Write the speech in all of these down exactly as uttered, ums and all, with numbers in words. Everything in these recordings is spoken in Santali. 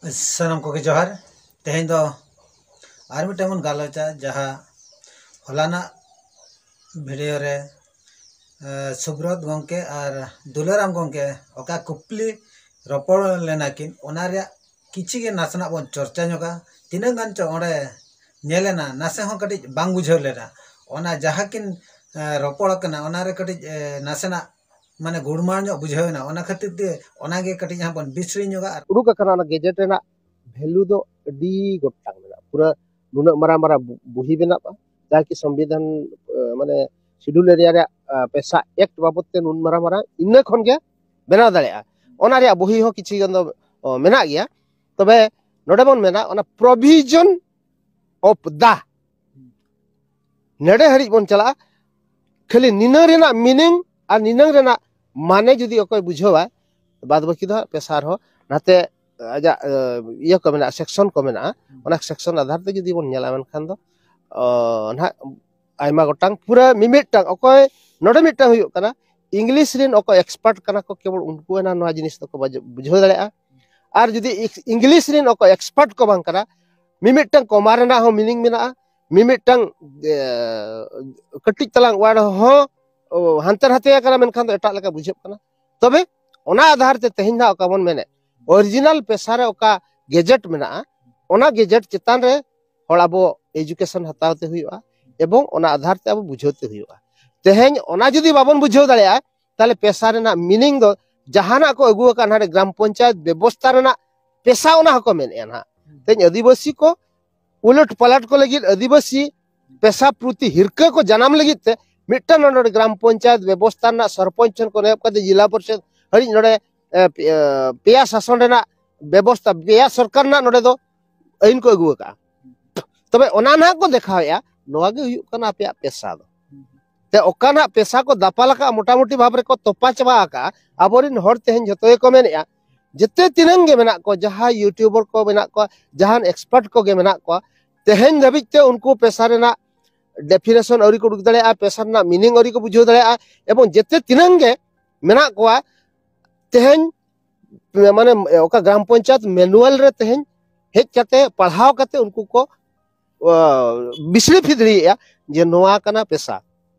ᱥᱟᱱᱟᱢ ᱠᱚᱜᱮ ᱡᱚᱦᱟᱨ᱾ ᱛᱮᱦᱮᱧ ᱫᱚ ᱟᱨ ᱢᱤᱫᱴᱟᱝ ᱵᱚᱱ ᱜᱟᱞᱚᱪᱟ, ᱡᱟᱦᱟᱸ ᱦᱚᱞᱟᱱᱟᱜ ᱵᱷᱤᱰᱤᱭᱳ ᱨᱮ ᱮ, ᱥᱩᱵᱨᱚᱛ ᱜᱚᱢᱠᱮ ᱟᱨ ᱫᱩᱞᱟᱨᱟᱢ ᱜᱚᱢᱠᱮ ᱚᱠᱟ ᱠᱩᱠᱞᱤ ᱨᱚᱯᱚᱲ ᱞᱮᱱᱟ ᱠᱤᱱ, ᱚᱱᱟ ᱨᱮᱭᱟᱜ ᱠᱤᱪᱷᱤ ᱜᱮ ᱱᱟᱥᱮᱱᱟᱜ ᱵᱚᱱ ᱪᱚᱨᱪᱟ ᱧᱚᱜᱟ᱾ ᱛᱤᱱᱟᱹᱜ ᱜᱟᱱ ᱪᱚ ᱚᱸᱰᱮ ᱧᱮᱞ ᱮᱱᱟ, ᱱᱟᱥᱮ ᱦᱚᱸ ᱠᱟᱹᱴᱤᱡ ᱵᱟᱝ ᱵᱩᱡᱷᱟᱹᱣ ᱞᱮᱱᱟ᱾ ᱚᱱᱟ ᱡᱟᱦᱟᱸ ᱠᱤᱱ ᱮ, ᱨᱚᱯᱚᱲ ᱠᱟᱱᱟ, ᱚᱱᱟ ᱨᱮ ᱠᱟᱹᱴᱤᱡ ᱮ, ᱱᱟᱥᱮᱱᱟᱜ ᱢᱟᱱᱮ ᱜᱩᱲᱢᱟᱲ ᱧᱚᱜ ᱵᱩᱡᱷᱟᱹᱣ ᱮᱱᱟ᱾ ᱚᱱᱟ ᱠᱷᱟᱹᱛᱤᱨ ᱛᱮ ᱚᱱᱟ ᱜᱮ ᱠᱟᱹᱴᱤᱡ ᱦᱟᱸᱜ ᱵᱚᱱ ᱵᱤᱥᱲᱤ ᱧᱚᱜᱟ᱾ ᱟᱨ ᱩᱰᱩᱠ ᱟᱠᱟᱱᱟ ᱚᱱᱟ ᱜᱮᱡᱮᱴ ᱨᱮᱱᱟᱜ ᱵᱷᱮᱞᱩ ᱫᱚ ᱟᱹᱰᱤ ᱜᱚᱴᱟᱝ ᱢᱮᱱᱟᱜᱼᱟ᱾ ᱯᱩᱨᱟᱹ ᱱᱩᱱᱟᱹᱜ ᱢᱟᱨᱟᱝ ᱢᱟᱨᱟᱝ ᱵᱩ-, ᱵᱩᱦᱤ ᱢᱮᱱᱟᱜᱼᱟ, ᱡᱟᱦᱟᱸ ᱠᱤ ᱥᱚᱝᱵᱤᱫᱷᱟᱱ, ᱮ, ᱢᱟᱱᱮ ᱥᱤᱰᱩᱞ ᱮᱨᱤᱭᱟ ᱨᱮᱭᱟᱜ, ᱮ, ᱯᱮᱥᱟ ᱮᱠᱴ ᱵᱟᱵᱚᱫ ᱛᱮ ᱱᱩᱱ ᱢᱟᱨᱟᱝ ᱢᱟᱨᱟᱝ ᱤᱱᱟᱹ ᱠᱷᱚᱱ ᱜᱮ ᱵᱮᱱᱟᱣ ᱫᱟᱲᱮᱭᱟᱜᱼᱟ᱾ ᱚᱱᱟ ᱨᱮᱭᱟᱜ ᱵᱩᱦᱤ ᱦᱚᱸ ᱠᱤᱪᱷᱩ ᱜᱟᱱ ᱫᱚ, ᱚ, ᱢᱮᱱᱟᱜ ᱜᱮᱭᱟ᱾ ᱛᱚᱵᱮ ᱱᱚᱰᱮ ᱵᱚᱱ ᱢᱮᱱᱟ ᱚᱱᱟ ᱯᱨᱚᱵᱷᱤᱡᱚᱱ ᱚᱯᱷ ᱫᱟ, ᱱᱮᱰᱮ ᱦᱟᱹᱨᱤᱡ ᱵᱚᱱ ᱪᱟᱞᱟᱜᱼᱟ᱾ ᱠᱷᱟᱹᱞᱤ ᱱᱤᱱᱟᱹᱝ ᱨᱮᱱᱟᱜ ᱢᱤᱱᱤᱝ ᱟᱨ ᱱᱤᱱᱟᱹᱝ ᱨᱮᱱᱟᱜ ᱢᱟᱱᱮ ᱡᱩᱫᱤ ᱚᱠᱚᱭ ᱵᱩᱡᱷᱟᱹᱣᱟᱭ, ᱵᱟᱫ ᱵᱟᱹᱠᱤ ᱫᱚ ᱦᱟᱸᱜ ᱯᱮᱥᱟ ᱨᱮᱦᱚᱸ ᱱᱟᱛᱮ ᱟᱡᱟᱜ, ᱮ, ᱤᱭᱟᱹ ᱠᱚ ᱢᱮᱱᱟᱜᱼᱟ, ᱥᱮᱠᱥᱚᱱ ᱠᱚ ᱢᱮᱱᱟᱜᱼᱟ᱾ ᱚᱱᱟ ᱥᱮᱠᱥᱚᱱ ᱟᱫᱷᱟᱨ ᱛᱮ ᱡᱩᱫᱤ ᱵᱚᱱ ᱧᱮᱞᱟ, ᱢᱮᱱᱠᱷᱟᱱ ᱫᱚ, ᱚ, ᱱᱟᱦᱟᱜ ᱟᱭᱢᱟ ᱜᱚᱴᱟᱝ ᱯᱩᱨᱟᱹ ᱢᱤᱢᱤᱫᱴᱟᱝ, ᱚᱠᱚᱭ ᱱᱚᱰᱮ ᱢᱤᱫᱴᱟᱝ ᱦᱩᱭᱩᱜ ᱠᱟᱱᱟ, ᱤᱝᱞᱤᱥ ᱨᱮᱱ ᱚᱠᱚᱭ ᱮᱠᱥᱯᱟᱨᱴ ᱠᱟᱱᱟ ᱠᱚ, ᱠᱮᱵᱚᱞ ᱩᱱᱠᱩ ᱮᱱᱟ ᱱᱚᱣᱟ ᱡᱤᱱᱤᱥ ᱫᱚᱠᱚ ᱵᱟᱡ-, ᱵᱩᱡᱷᱟᱹᱣ ᱫᱟᱲᱮᱭᱟᱜᱼᱟ᱾ ᱟᱨ ᱡᱩᱫᱤ ᱤᱠ-, ᱤᱝᱞᱤᱥ ᱨᱮᱱ ᱚᱠᱚᱭ ᱮᱠᱥᱯᱟᱨᱴ ᱠᱚ ᱵᱟᱝ ᱠᱟᱱᱟ, ᱢᱤᱢᱤᱫᱴᱟᱝ ᱠᱚᱢᱟ ᱨᱮᱱᱟᱜ ᱦᱚᱸ ᱢᱤᱱᱤᱝ ᱢᱮᱱᱟᱜᱼᱟ, ᱢᱤᱢᱤᱫᱴᱟᱝ, ᱮ, ᱠᱟᱹᱴᱤᱡ ᱛᱟᱞᱟᱝ ᱣᱟᱨᱰ ᱦᱚᱸ, ᱚ, ᱦᱟᱱᱛᱮ ᱱᱟᱛᱮ ᱟᱠᱟᱱᱟ, ᱢᱮᱱᱠᱷᱟᱱ ᱫᱚ ᱮᱴᱟᱜ ᱞᱮᱠᱟ ᱵᱩᱡᱷᱟᱹᱜ ᱠᱟᱱᱟ᱾ ᱛᱚᱵᱮ ᱚᱱᱟ ᱟᱫᱷᱟᱨ ᱛᱮ ᱛᱮᱦᱮᱧ ᱱᱟᱦᱟᱜ ᱚᱠᱟ ᱵᱚᱱ ᱢᱮᱱᱮᱫ, ᱚᱨᱤᱡᱤᱱᱟᱞ ᱯᱮᱥᱟ ᱨᱮ ᱚᱠᱟ ᱜᱮᱡᱮᱴ ᱢᱮᱱᱟᱜᱼᱟ, ᱚᱱᱟ ᱜᱮᱡᱮᱴ ᱪᱮᱛᱟᱱ ᱨᱮ ᱦᱚᱲ ᱟᱵᱚ ᱮᱡᱩᱠᱮᱥᱚᱱ ᱦᱟᱛᱟᱣ ᱛᱮ ᱦᱩᱭᱩᱜᱼᱟ, ᱮᱵᱚᱝ ᱚᱱᱟ ᱟᱫᱷᱟᱨ ᱛᱮ ᱟᱵᱚ ᱵᱩᱡᱷᱟᱹᱣ ᱛᱮ ᱦᱩᱭᱩᱜᱼᱟ᱾ ᱛᱮᱦᱮᱧ ᱚᱱᱟ ᱡᱩᱫᱤ ᱵᱟᱵᱚᱱ ᱵᱩᱡᱷᱟᱹᱣ ᱫᱟᱲᱮᱭᱟᱜᱼᱟ, ᱛᱟᱦᱞᱮ ᱯᱮᱥᱟ ᱨᱮᱱᱟᱜ ᱢᱤᱱᱤᱝ ᱫᱚ ᱡᱟᱦᱟᱱᱟᱜ ᱠᱚ ᱟᱹᱜᱩ ᱟᱠᱟᱫ ᱦᱟᱸᱰᱮ ᱜᱨᱟᱢ ᱯᱚᱧᱪᱟᱭᱮᱛ ᱵᱮᱵᱚᱥᱛᱷᱟ ᱨᱮᱱᱟᱜ ᱯᱮᱥᱟ, ᱚᱱᱟ ᱦᱚᱸᱠᱚ ᱢᱮᱱᱮᱫᱼᱟ ᱱᱟᱦᱟᱜ᱾ ᱛᱮᱦᱮᱧ ᱟᱹᱫᱤᱵᱟᱹᱥᱤ ᱠᱚ ᱩᱞᱟᱹᱴ ᱯᱟᱞᱟᱴ ᱠᱚ ᱞᱟᱹᱜᱤᱫ ᱟᱹᱫᱤᱵᱟᱹᱥᱤ ᱯᱮᱥᱟ ᱯᱨᱚᱛᱤ ᱦᱤᱨᱠᱟᱹ ᱠᱚ ᱡᱟᱱᱟᱢ ᱞᱟᱹᱜᱤᱫ ᱛᱮ ᱢᱤᱫᱴᱟᱝ ᱱᱚᱰᱮ ᱜᱨᱟᱢ ᱯᱚᱧᱪᱟᱭᱮᱛ ᱵᱮᱵᱚᱥᱛᱷᱟ ᱨᱮᱱᱟᱜ ᱥᱚᱨᱯᱚᱧᱪ ᱴᱷᱮᱱ ᱠᱷᱚᱱ ᱮᱦᱚᱵ ᱠᱟᱛᱮ ᱡᱮᱞᱟ ᱯᱚᱨᱤᱥᱚᱫ ᱦᱟᱹᱨᱤᱡ ᱱᱚᱰᱮ, ᱮ, ᱯᱮ-, ᱮ, ᱯᱮᱭᱟ ᱥᱟᱥᱚᱱ ᱨᱮᱱᱟᱜ ᱵᱮᱵᱚᱥᱛᱷᱟ, ᱯᱮᱭᱟ ᱥᱚᱨᱠᱟᱨ ᱨᱮᱱᱟᱜ ᱱᱚᱰᱮ ᱫᱚ ᱟᱹᱭᱤᱱ ᱠᱚ ᱟᱹᱜᱩ ᱟᱠᱟᱫᱼᱟ᱾ ᱛᱚᱵᱮ ᱚᱱᱟ ᱱᱟᱦᱟᱜ ᱠᱚ ᱫᱮᱠᱷᱟᱣᱮᱫᱼᱟ, ᱱᱚᱣᱟ ᱜᱮ ᱦᱩᱭᱩᱜ ᱠᱟᱱᱟ ᱟᱯᱮᱭᱟᱜ ᱯᱮᱥᱟ ᱫᱚ᱾ ᱛᱮ ᱚᱠᱟ ᱱᱟᱦᱟᱜ ᱯᱮᱥᱟ ᱠᱚ ᱫᱟᱯᱟᱞ ᱟᱠᱟᱫᱼᱟ, ᱢᱚᱴᱟᱢᱩᱴᱤ ᱵᱷᱟᱵᱽ ᱨᱮᱠᱚ ᱛᱚᱯᱟ ᱪᱟᱵᱟ ᱟᱠᱟᱫᱼᱟ᱾ ᱟᱵᱚᱨᱮᱱ ᱦᱚᱲ ᱛᱮᱦᱮᱧ ᱡᱷᱚᱛᱚ ᱜᱮᱠᱚ ᱢᱮᱱᱮᱫᱼᱟ, ᱡᱮᱛᱮ ᱛᱤᱱᱟᱹᱝ ᱜᱮ ᱢᱮᱱᱟᱜ ᱠᱚ, ᱡᱟᱦᱟᱸ ᱭᱩᱴᱩᱵᱟᱨ ᱠᱚ ᱢᱮᱱᱟᱜ ᱠᱚᱣᱟ, ᱡᱟᱦᱟᱱ ᱮᱠᱥᱯᱟᱨᱴ ᱠᱚᱜᱮ ᱢᱮᱱᱟᱜ ᱠᱚᱣᱟ, ᱛᱮᱦᱮᱧ ᱫᱷᱟᱹᱵᱤᱡ ᱛᱮ ᱩᱱᱠᱩ ᱯᱮᱥᱟ ᱨᱮᱱᱟᱜ ᱰᱮᱯᱷᱤᱱᱮᱥᱚᱱ ᱟᱹᱣᱨᱤ ᱠᱚ ᱩᱰᱩᱠ ᱫᱟᱲᱮᱭᱟᱜᱼᱟ, ᱯᱮᱥᱟ ᱨᱮᱱᱟᱜ ᱢᱤᱱᱤᱝ ᱟᱹᱣᱨᱤ ᱠᱚ ᱵᱩᱡᱷᱟᱹᱣ ᱫᱟᱲᱮᱭᱟᱜᱼᱟ᱾ ᱮᱵᱚᱝ ᱡᱮᱛᱮ ᱛᱤᱱᱟᱹᱝ ᱜᱮ ᱢᱮᱱᱟᱜ ᱠᱚᱣᱟ, ᱛᱮᱦᱮᱧ ᱢᱟᱱᱮ ᱚᱠᱟ ᱜᱨᱟᱢ ᱯᱚᱧᱪᱟᱭᱮᱛ ᱢᱮᱱᱩᱣᱟᱞ ᱨᱮ ᱛᱮᱦᱮᱧ ᱦᱮᱡ ᱠᱟᱛᱮ, ᱯᱟᱲᱦᱟᱣ ᱠᱟᱛᱮ ᱩᱱᱠᱩ ᱠᱚ ᱵᱤᱥᱲᱤ ᱯᱷᱤᱫᱲᱤᱭᱮᱫᱼᱟ ᱡᱮ ᱱᱚᱣᱟ ᱠᱟᱱᱟ ᱯᱮᱥᱟ,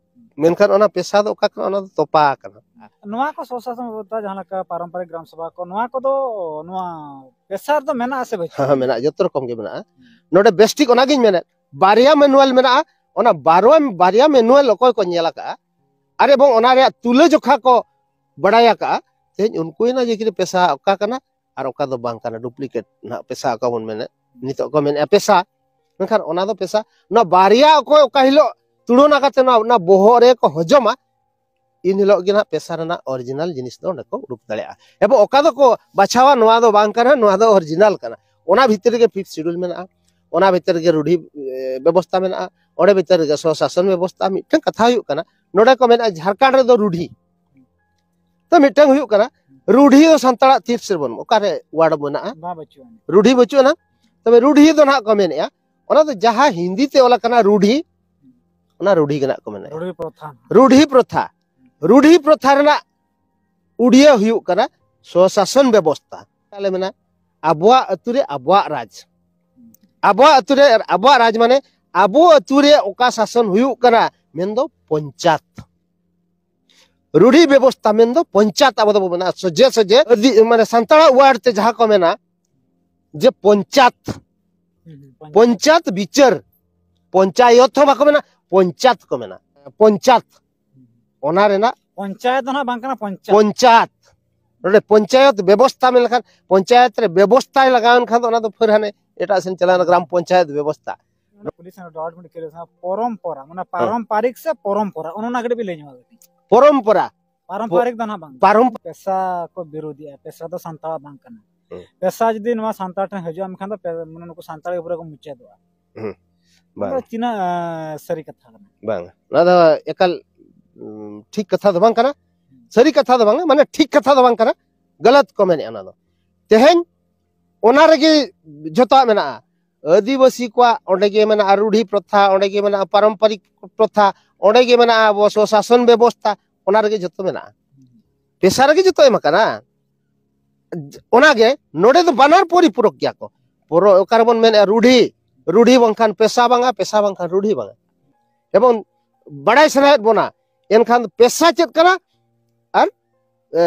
ᱢᱮᱱᱠᱷᱟᱱ ᱚᱱᱟ ᱯᱮᱥᱟ ᱫᱚ ᱚᱠᱟ ᱠᱟᱱᱟ? ᱚᱱᱟ ᱫᱚ ᱛᱚᱯᱟ ᱠᱟᱱᱟ᱾ ᱱᱚᱣᱟ ᱠᱚ ᱥᱚᱥᱟᱥᱚᱱ ᱵᱮᱵᱚᱥᱛᱷᱟ ᱡᱟᱦᱟᱸ ᱞᱮᱠᱟ ᱯᱟᱨᱚᱢᱯᱚᱨᱤᱠ ᱜᱨᱟᱢ ᱥᱚᱵᱷᱟ ᱠᱚ, ᱱᱚᱣᱟ ᱠᱚᱫᱚ ᱱᱚᱣᱟ ᱯᱮᱥᱟ ᱨᱮᱫᱚ ᱢᱮᱱᱟᱜ ᱟᱥᱮ ᱵᱟᱹᱪᱩᱜ? ᱦᱮᱸ, ᱢᱮᱱᱟᱜᱼᱟ, ᱡᱚᱛᱚ ᱨᱚᱠᱚᱢ ᱜᱮ ᱢᱮᱱᱟᱜᱼᱟ᱾ ᱱᱚᱰᱮ ᱵᱮᱥᱴᱷᱤᱠ ᱚᱱᱟᱜᱤᱧ ᱢᱮᱱᱮᱫ, ᱵᱟᱨᱭᱟ ᱢᱮᱱᱩᱣᱟᱞ ᱢᱮᱱᱟᱜᱼᱟ, ᱚᱱᱟ ᱵᱟᱨᱭᱟ ᱢᱮᱱᱩᱣᱟᱞ ᱚᱠᱚᱭ ᱠᱚ ᱧᱮᱞ ᱟᱠᱟᱫᱼᱟ ᱟᱨ ᱮᱵᱚᱝ ᱚᱱᱟ ᱨᱮᱭᱟᱜ ᱛᱩᱞᱟᱹᱡᱚᱠᱷᱟ ᱠᱚ ᱵᱟᱲᱟᱭ ᱟᱠᱟᱫᱼᱟ, ᱛᱮᱦᱮᱧ ᱩᱱᱠᱩ ᱮᱱᱟ ᱡᱮ ᱠᱤ ᱯᱮᱥᱟ ᱚᱠᱟ ᱠᱟᱱᱟ ᱟᱨ ᱚᱠᱟ ᱫᱚ ᱵᱟᱝ ᱠᱟᱱᱟ, ᱰᱩᱯᱞᱤᱠᱮᱴ ᱱᱟᱦᱟᱜ ᱯᱮᱥᱟ ᱚᱠᱟ ᱵᱚᱱ ᱢᱮᱱᱮᱫ, ᱱᱤᱛᱚᱜ ᱠᱚ ᱢᱮᱱᱮᱫᱼᱟ ᱯᱮᱥᱟ, ᱢᱮᱱᱠᱷᱟᱱ ᱚᱱᱟ ᱫᱚ ᱯᱮᱥᱟ, ᱚᱱᱟ ᱵᱟᱨᱭᱟ ᱚᱠᱚᱭ ᱚᱠᱟ ᱦᱤᱞᱳᱜ ᱛᱩᱲᱟᱹᱱᱟ ᱠᱟᱛᱮ ᱚᱱᱟ ᱚᱱᱟ ᱵᱚᱦᱚᱜ ᱨᱮᱠᱚ ᱦᱚᱡᱚᱢᱟ, ᱤᱱ ᱦᱤᱞᱳᱜ ᱜᱮ ᱱᱟᱦᱟᱜ ᱯᱮᱥᱟ ᱨᱮᱱᱟᱜ ᱚᱨᱤᱡᱤᱱᱟᱞ ᱡᱤᱱᱤᱥ ᱫᱚ ᱚᱸᱰᱮ ᱠᱚ ᱩᱰᱩᱠ ᱫᱟᱲᱮᱭᱟᱜᱼᱟ᱾ ᱮᱵᱚᱝ ᱚᱠᱟ ᱫᱚᱠᱚ ᱵᱟᱪᱷᱟᱣᱟ ᱱᱚᱣᱟ ᱫᱚ ᱵᱟᱝ ᱠᱟᱱᱟ, ᱱᱚᱣᱟ ᱫᱚ ᱚᱨᱤᱡᱤᱱᱟᱞ ᱠᱟᱱᱟ, ᱚᱱᱟ ᱵᱷᱤᱛᱨᱤ ᱨᱮᱜᱮ ᱯᱷᱤᱯᱛᱷ ᱥᱤᱰᱩᱞ ᱢᱮᱱᱟᱜᱼᱟ, ᱚᱱᱟ ᱵᱷᱤᱛᱨᱤ ᱨᱮᱜᱮ ᱨᱩᱰᱷᱤ ᱵᱮᱵᱚᱥᱛᱷᱟ ᱢᱮᱱᱟᱜᱼᱟ, ᱚᱸᱰᱮ ᱵᱷᱤᱛᱨᱤ ᱨᱮᱜᱮ ᱥᱚᱥᱟᱥᱚᱱ ᱵᱮᱵᱚᱥᱛᱷᱟ᱾ ᱢᱤᱫᱴᱟᱝ ᱠᱟᱛᱷᱟ ᱦᱩᱭᱩᱜ ᱠᱟᱱᱟ, ᱱᱚᱰᱮ ᱠᱚ ᱢᱮᱱᱟ ᱡᱷᱟᱲᱠᱷᱚᱸᱰ ᱨᱮᱫᱚ ᱨᱩᱰᱷᱤ, ᱛᱚ ᱢᱤᱫᱴᱟᱝ ᱦᱩᱭᱩᱜ ᱠᱟᱱᱟ ᱨᱩᱰᱷᱤ ᱫᱚ ᱥᱟᱱᱛᱟᱲᱟᱜ ᱛᱤᱥ ᱨᱮ ᱵᱟᱹᱱᱩᱜᱼᱟ, ᱚᱠᱟᱨᱮ ᱣᱟᱨᱰ ᱢᱮᱱᱟᱜᱼᱟ? ᱨᱩᱰᱷᱤ ᱵᱟᱹᱪᱩᱜ ᱟᱱᱟ᱾ ᱛᱚᱵᱮ ᱨᱩᱰᱷᱤ ᱫᱚ ᱱᱟᱦᱟᱜ ᱠᱚ ᱢᱮᱱᱮᱫᱼᱟ, ᱚᱱᱟ ᱫᱚ ᱡᱟᱦᱟᱸ ᱦᱤᱱᱫᱤ ᱛᱮ ᱚᱞ ᱟᱠᱟᱱᱟ ᱨᱩᱰᱷᱤ, ᱚᱱᱟ ᱨᱩᱰᱷᱤ ᱜᱮ ᱱᱟᱦᱟᱜ ᱠᱚ ᱢᱮᱱᱮᱫᱼᱟ᱾ ᱨᱩᱰᱷᱤ ᱯᱨᱚᱛᱷᱟ᱾ ᱨᱩᱰᱷᱤ ᱯᱨᱚᱛᱷᱟ ᱨᱮᱱᱟᱜ ᱩᱰᱤᱭᱟᱹ ᱦᱩᱭᱩᱜ ᱠᱟᱱᱟ ᱥᱚᱥᱟᱥᱚᱱ ᱵᱮᱵᱚᱥᱛᱷᱟ᱾ ᱟᱞᱮ ᱢᱮᱱᱟ ᱟᱵᱚᱣᱟᱜ ᱟᱹᱛᱩ ᱨᱮ ᱟᱵᱚᱣᱟᱜ ᱨᱟᱡᱽ, ᱟᱵᱚᱣᱟᱜ ᱟᱹᱛᱩ ᱨᱮ ᱟᱵᱚᱣᱟᱜ ᱨᱟᱡᱽ ᱢᱟᱱᱮ ᱟᱵᱚ ᱟᱹᱛᱩ ᱨᱮ ᱚᱠᱟ ᱥᱟᱥᱚᱱ ᱦᱩᱭᱩᱜ ᱠᱟᱱᱟ, ᱢᱮᱱᱫᱚ ᱯᱚᱧᱪᱟᱭᱮᱛ᱾ ᱨᱩᱰᱷᱤ ᱵᱮᱵᱚᱥᱛᱷᱟ ᱢᱮᱱᱫᱚ ᱯᱚᱧᱪᱟᱭᱮᱛ ᱟᱵᱚ ᱫᱚᱵᱚ ᱢᱮᱱᱟ᱾ ᱥᱚᱡᱷᱮ ᱥᱚᱡᱷᱮ ᱟᱹᱫᱤ-, ᱢᱟᱱᱮ ᱥᱟᱱᱛᱟᱲᱟᱜ ᱣᱟᱨᱰ ᱛᱮ ᱡᱟᱦᱟᱸ ᱠᱚ ᱢᱮᱱᱟ ᱡᱮ ᱯᱚᱧᱪᱟᱭᱮᱛ, ᱯᱚᱧᱪᱟᱭᱮᱛ ᱵᱤᱪᱟᱹᱨ, ᱯᱚᱧᱪᱟᱭᱚᱛ ᱦᱚᱸ ᱵᱟᱠᱚ ᱢᱮᱱᱟ, ᱯᱚᱧᱪᱟᱭᱮᱛ ᱠᱚ ᱢᱮᱱᱟ᱾ ᱯᱚᱧᱪᱟᱭᱮᱛ, ᱚᱱᱟ ᱨᱮᱱᱟᱜ ᱯᱚᱧᱪᱟᱭᱮᱛ ᱫᱚ ᱱᱟᱦᱟᱜ ᱵᱟᱝ ᱠᱟᱱᱟ, ᱯᱚᱧᱪᱟᱭᱮᱛ᱾ ᱯᱚᱧᱪᱟᱭᱮᱛ᱾ ᱱᱚᱰᱮ ᱯᱚᱧᱪᱟᱭᱮᱛ ᱵᱮᱵᱚᱥᱛᱷᱟ ᱢᱮᱱ ᱞᱮᱠᱷᱟᱱ, ᱯᱚᱧᱪᱟᱭᱮᱛ ᱨᱮ ᱵᱮᱵᱚᱥᱛᱷᱟᱭ ᱞᱟᱜᱟᱣ ᱮᱱ ᱠᱷᱟᱱ ᱫᱚ ᱚᱱᱟ ᱫᱚ ᱯᱷᱤᱨ ᱦᱟᱱᱮ ᱮᱴᱟᱜ ᱥᱮᱱ ᱪᱟᱞᱟᱣ ᱮᱱᱟ, ᱜᱨᱟᱢ ᱯᱚᱧᱪᱟᱭᱮᱛ ᱵᱮᱵᱚᱥᱛᱷᱟ᱾ ᱱᱚᱰᱮ ᱠᱩᱞᱤ ᱥᱮᱱ ᱰᱟᱣᱩᱴ ᱢᱤᱫᱴᱮᱡ ᱠᱩᱞᱤ ᱥᱮᱱ, ᱯᱚᱨᱚᱢᱯᱚᱨᱟ, ᱢᱟᱱᱮ ᱯᱟᱨᱚᱢᱯᱟᱨᱤᱠ ᱥᱮ ᱯᱚᱨᱚᱢᱯᱚᱨᱟ, ᱚᱱᱮ ᱚᱱᱟ ᱠᱟᱹᱴᱤᱡ ᱵᱤᱱ ᱞᱟᱹᱭ ᱧᱚᱜ ᱟᱹᱞᱤᱧ᱾ ᱯᱚᱨᱚᱢᱯᱚᱨᱟ᱾ ᱯᱟᱨᱚᱢᱯᱟᱨᱤᱠ ᱫᱚ ᱱᱟᱦᱟᱜ ᱵᱟᱝ᱾ ᱯᱟᱨᱚᱢ- ᱯᱮᱥᱟ ᱠᱚ ᱵᱤᱨᱳᱫᱷᱤᱭᱟ, ᱯᱮᱥᱟ ᱫᱚ ᱥᱟᱱᱛᱟᱲᱟᱜ ᱵᱟᱝ ᱠᱟᱱᱟ᱾ ᱦᱩᱸ᱾ ᱯᱮᱥᱟ ᱡᱩᱫᱤ ᱱᱚᱣᱟ ᱥᱟᱱᱛᱟᱲ ᱴᱷᱮᱱ ᱦᱤᱡᱩᱜᱼᱟ, ᱢᱮᱱᱠᱷᱟᱱ ᱫᱚ ᱯᱮ-, ᱢᱟᱱᱮ ᱱᱩᱠᱩ ᱥᱟᱱᱛᱟᱲ ᱜᱮ ᱯᱩᱨᱟᱹ ᱠᱚ ᱢᱩᱪᱟᱹᱫᱚᱜᱼᱟ᱾ ᱦᱩᱸ᱾ ᱚᱱᱟ ᱵᱟᱝ, ᱫᱚ ᱛᱤᱱᱟᱹᱜ, ᱟᱸ, ᱥᱟᱹᱨᱤ ᱠᱟᱛᱷᱟ ᱠᱟᱱᱟ? ᱵᱟᱝ, ᱱᱚᱣᱟ ᱫᱚ ᱮᱠᱟᱞ, ᱩᱸ, ᱴᱷᱤᱠ ᱠᱟᱛᱷᱟ ᱫᱚ ᱵᱟᱝ ᱠᱟᱱᱟ᱾ ᱥᱟᱹᱨᱤ ᱠᱟᱛᱷᱟ ᱫᱚ ᱵᱟᱝ, ᱢᱟᱱᱮ ᱴᱷᱤᱠ ᱠᱟᱛᱷᱟ ᱫᱚ ᱵᱟᱝ ᱠᱟᱱᱟ, ᱜᱟᱞᱟᱛ ᱠᱚ ᱢᱮᱱᱮᱫᱼᱟ ᱚᱱᱟ ᱫᱚ᱾ ᱛᱮᱦᱮᱧ ᱚᱱᱟ ᱨᱮᱜᱮ ᱡᱷᱚᱛᱚᱣᱟᱜ ᱢᱮᱱᱟᱜᱼᱟ᱾ ᱟᱹᱫᱤᱵᱟᱹᱥᱤ ᱠᱚᱣᱟᱜ ᱚᱸᱰᱮ ᱜᱮ ᱢᱮᱱᱟᱜᱼᱟ ᱨᱩᱰᱷᱤ ᱯᱨᱚᱛᱷᱟ, ᱚᱸᱰᱮ ᱜᱮ ᱢᱮᱱᱟᱜᱼᱟ ᱯᱟᱨᱚᱢᱯᱚᱨᱤᱠ ᱯᱨᱚᱛᱷᱟ, ᱚᱸᱰᱮ ᱜᱮ ᱢᱮᱱᱟᱜᱼᱟ ᱟᱵᱚ ᱥᱚᱥᱟᱥᱚᱱ ᱵᱮᱵᱚᱥᱛᱷᱟ, ᱚᱱᱟ ᱨᱮᱜᱮ ᱡᱷᱚᱛᱚ ᱢᱮᱱᱟᱜᱼᱟ᱾ ᱯᱮᱥᱟ ᱨᱮᱜᱮ ᱡᱷᱚᱛᱚ ᱮᱢ ᱟᱠᱟᱱᱟ᱾ ᱚᱱᱟᱜᱮ ᱱᱚᱰᱮ ᱫᱚ ᱵᱟᱱᱟᱨ ᱯᱚᱨᱤᱯᱩᱨᱚᱠ ᱜᱮᱭᱟ ᱠᱚ᱾ ᱯᱚᱨᱚ-, ᱚᱠᱟ ᱨᱮᱵᱚᱱ ᱢᱮᱱᱮᱫᱼᱟ ᱨᱩᱰᱷᱤ, ᱨᱩᱰᱷᱤ ᱵᱟᱝᱠᱷᱟᱱ ᱯᱮᱥᱟ ᱵᱟᱝᱟ, ᱯᱮᱥᱟ ᱵᱟᱝᱠᱷᱟᱱ ᱨᱩᱰᱷᱤ ᱵᱟᱝᱟ᱾ ᱮᱵᱚᱝ ᱵᱟᱲᱟᱭ ᱥᱟᱱᱟᱭᱮᱫ ᱵᱚᱱᱟ, ᱮᱱᱠᱷᱟᱱ ᱯᱮᱥᱟ ᱪᱮᱫ ᱠᱟᱱᱟ ᱟᱨ, ᱮ,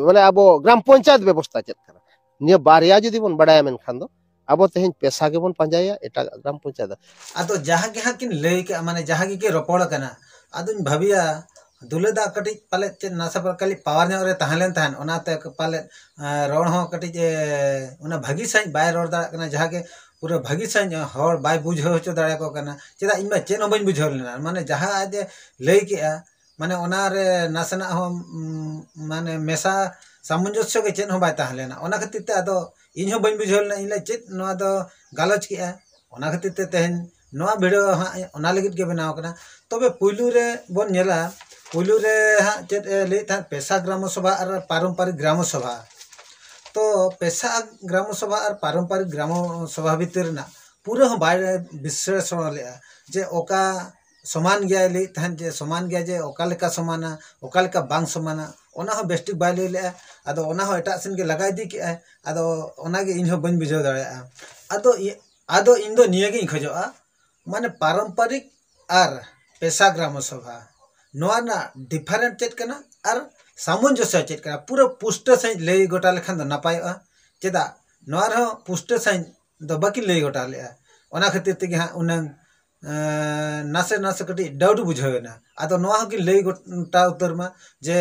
ᱢᱟᱱᱮ ᱟᱵᱚ ᱜᱨᱟᱢ ᱯᱚᱧᱪᱟᱭᱮᱛ ᱵᱮᱵᱚᱥᱛᱷᱟ ᱪᱮᱫ ᱠᱟᱱᱟ, ᱱᱤᱭᱟᱹ ᱵᱟᱨᱭᱟ ᱡᱩᱫᱤ ᱵᱚᱱ ᱵᱟᱲᱟᱭᱟ, ᱢᱮᱱᱠᱷᱟᱱ ᱫᱚ ᱟᱵᱚ ᱛᱮᱦᱮᱧ ᱯᱮᱥᱟ ᱜᱮᱵᱚᱱ ᱯᱟᱸᱡᱟᱭᱟ ᱮᱴᱟᱜ ᱜᱨᱟᱢ ᱯᱚᱧᱪᱟᱭᱮᱛ ᱫᱚ᱾ ᱟᱫᱚ ᱡᱟᱦᱟᱸ ᱜᱮ ᱦᱟᱸᱜ ᱠᱤᱱ ᱞᱟᱹᱭ ᱠᱮᱜᱼᱟ, ᱢᱟᱱᱮ ᱡᱟᱦᱟᱸ ᱜᱮᱠᱤᱱ ᱨᱚᱯᱚᱲ ᱠᱟᱱᱟ, ᱟᱫᱚᱧ ᱵᱷᱟᱹᱵᱤᱭᱟ ᱫᱩᱞᱟᱹ ᱫᱟ ᱠᱟᱹᱴᱤᱡ ᱯᱟᱞᱮᱫ ᱪᱮᱫ ᱱᱟᱥᱮ ᱯᱟᱞᱮ ᱠᱷᱟᱹᱞᱤ ᱯᱟᱣᱟᱨ ᱧᱚᱜ ᱨᱮ ᱛᱟᱦᱮᱸ ᱞᱮᱱ ᱛᱟᱦᱮᱸᱫ, ᱚᱱᱟᱛᱮ ᱯᱟᱞᱮᱫ, ᱮ, ᱨᱚᱲ ᱦᱚᱸ ᱠᱟᱹᱴᱤᱡ, ᱮ, ᱚᱱᱟ ᱵᱷᱟᱹᱜᱤ ᱥᱟᱺᱦᱤᱡ ᱵᱟᱭ ᱨᱚᱲ ᱫᱟᱲᱮᱭᱟᱜ ᱠᱟᱱᱟ, ᱡᱟᱦᱟᱸ ᱜᱮ ᱯᱩᱨᱟᱹ ᱵᱷᱟᱹᱜᱤ ᱥᱟᱺᱦᱤᱡ ᱦᱚᱲ ᱵᱟᱭ ᱵᱩᱡᱷᱟᱹᱣ ᱦᱚᱪᱚ ᱫᱟᱲᱮᱭᱟᱠᱚ ᱠᱟᱱᱟ᱾ ᱪᱮᱫᱟᱜ ᱤᱧ ᱢᱟ ᱪᱮᱫ ᱦᱚᱸ ᱵᱟᱹᱧ ᱵᱩᱡᱷᱟᱹᱣ ᱞᱮᱱᱟ, ᱢᱟᱱᱮ ᱡᱟᱦᱟᱸ ᱟᱡ ᱮ ᱞᱟᱹᱭ ᱠᱮᱜᱼᱟ, ᱢᱟᱱᱮ ᱚᱱᱟᱨᱮ ᱱᱟᱥᱮᱱᱟᱜ ᱦᱚᱸ, ᱩᱢ, ᱢᱟᱱᱮ ᱢᱮᱥᱟ ᱥᱟᱢᱚᱧᱡᱚᱥᱥᱚ ᱜᱮ ᱪᱮᱫ ᱦᱚᱸ ᱵᱟᱭ ᱛᱟᱦᱮᱸ ᱞᱮᱱᱟ᱾ ᱚᱱᱟ ᱠᱷᱟᱹᱛᱤᱨ ᱛᱮ ᱟᱫᱚ ᱤᱧ ᱦᱚᱸ ᱵᱟᱹᱧ ᱵᱩᱡᱷᱟᱹᱣ ᱞᱮᱱᱟ, ᱤᱧ ᱞᱟᱹᱭ ᱪᱮᱫ ᱱᱚᱣᱟ ᱫᱚ ᱜᱟᱞᱚᱪ ᱠᱮᱜᱼᱟ᱾ ᱚᱱᱟ ᱠᱷᱟᱹᱛᱤᱨ ᱛᱮ ᱛᱮᱦᱮᱧ ᱱᱚᱣᱟ ᱵᱷᱤᱰᱤᱭᱳ ᱦᱟᱸᱜ ᱚᱱᱟ ᱞᱟᱹᱜᱤᱫ ᱜᱮ ᱵᱮᱱᱟᱣ ᱠᱟᱱᱟ᱾ ᱛᱚᱵᱮ ᱯᱩᱭᱞᱩ ᱨᱮ ᱵᱚᱱ ᱧᱮᱞᱟ, ᱯᱩᱭᱞᱩ ᱨᱮ ᱦᱟᱸᱜ ᱪᱮᱫ ᱮ ᱞᱟᱹᱭᱮᱫ ᱛᱟᱦᱮᱸᱫ, ᱯᱮᱥᱟ ᱜᱨᱟᱢᱚ ᱥᱚᱵᱷᱟ ᱟᱨ ᱯᱟᱨᱚᱢᱯᱟᱨᱤᱠ ᱜᱨᱟᱢᱚ ᱥᱚᱵᱷᱟ᱾ ᱛᱚ ᱯᱮᱥᱟ ᱜᱨᱟᱢᱚ ᱥᱚᱵᱷᱟ ᱟᱨ ᱯᱟᱨᱚᱢᱯᱟᱨᱤᱠ ᱜᱨᱟᱢᱚ ᱥᱚᱵᱷᱟ ᱵᱷᱤᱛᱤᱨ ᱨᱮᱱᱟᱜ ᱯᱩᱨᱟᱹ ᱦᱚᱸ ᱵᱟᱭ ᱵᱤᱥᱞᱮᱥᱚᱱ ᱞᱮᱜᱼᱟ ᱡᱮ ᱚᱠᱟ ᱥᱚᱢᱟᱱ ᱜᱮᱭᱟᱭ, ᱞᱟᱹᱭᱮᱫ ᱛᱟᱦᱮᱸᱫ ᱡᱮ ᱥᱚᱢᱟᱱ ᱜᱮᱭᱟ, ᱡᱮ ᱚᱠᱟ ᱞᱮᱠᱟ ᱥᱚᱢᱟᱱᱟ, ᱚᱠᱟ ᱞᱮᱠᱟ ᱵᱟᱝ ᱥᱚᱢᱟᱱᱟ, ᱚᱱᱟ ᱦᱚᱸ ᱵᱮᱥᱴᱷᱤᱠ ᱵᱟᱭ ᱞᱟᱹᱭ ᱞᱮᱜᱼᱟ᱾ ᱟᱫᱚ ᱚᱱᱟ ᱦᱚᱸ ᱮᱴᱟᱜ ᱥᱮᱱ ᱜᱮ ᱞᱟᱜᱟ ᱤᱫᱤ ᱠᱮᱜᱼᱟᱭ᱾ ᱟᱫᱚ ᱚᱱᱟᱜᱮ ᱤᱧ ᱦᱚᱸ ᱵᱟᱹᱧ ᱵᱩᱡᱷᱟᱹᱣ ᱫᱟᱲᱮᱭᱟᱜᱼᱟ᱾ ᱟᱫᱚ ᱤ-, ᱟᱫᱚ ᱤᱧ ᱫᱚ ᱱᱤᱭᱟᱹ ᱜᱤᱧ ᱠᱷᱚᱡᱚᱜᱼᱟ, ᱢᱟᱱᱮ ᱯᱟᱨᱚᱢᱯᱟᱨᱤᱠ ᱟᱨ ᱯᱮᱥᱟ ᱜᱨᱟᱢᱚ ᱥᱚᱵᱷᱟ, ᱱᱚᱣᱟ ᱨᱮᱱᱟᱜ ᱰᱤᱯᱷᱟᱨᱮᱱᱴ ᱪᱮᱫ ᱠᱟᱱᱟ ᱟᱨ ᱥᱟᱢᱚᱧᱡᱚᱥᱥᱚ ᱪᱮᱫ ᱠᱟᱱᱟ, ᱯᱩᱨᱟᱹ ᱯᱩᱥᱴᱟᱹ ᱥᱟᱺᱦᱤᱡ ᱞᱟᱹᱭ ᱜᱚᱴᱟ ᱞᱮᱠᱷᱟᱱ ᱫᱚ ᱱᱟᱯᱟᱭᱚᱜᱼᱟ᱾ ᱪᱮᱫᱟᱜ ᱱᱚᱣᱟ ᱨᱮᱦᱚᱸ ᱯᱩᱥᱴᱟᱹ ᱥᱟᱺᱦᱤᱡ ᱫᱚ ᱵᱟᱹᱠᱤᱱ ᱞᱟᱹᱭ ᱜᱚᱴᱟ ᱞᱮᱜᱼᱟ᱾ ᱚᱱᱟ ᱠᱷᱟᱹᱛᱤᱨ ᱛᱮᱜᱮ ᱦᱟᱸᱜ ᱩᱱᱟᱹᱝ, ᱮᱸ, ᱱᱟᱥᱮ ᱱᱟᱥᱮ ᱠᱟᱹᱴᱤᱡ ᱰᱟᱣᱩᱴ ᱵᱩᱡᱷᱟᱹᱣ ᱮᱱᱟ᱾ ᱟᱫᱚ ᱱᱚᱣᱟ ᱦᱚᱸᱠᱤᱱ ᱞᱟᱹᱭ ᱜᱚᱴᱟ ᱩᱛᱟᱹᱨ ᱢᱟ ᱡᱮ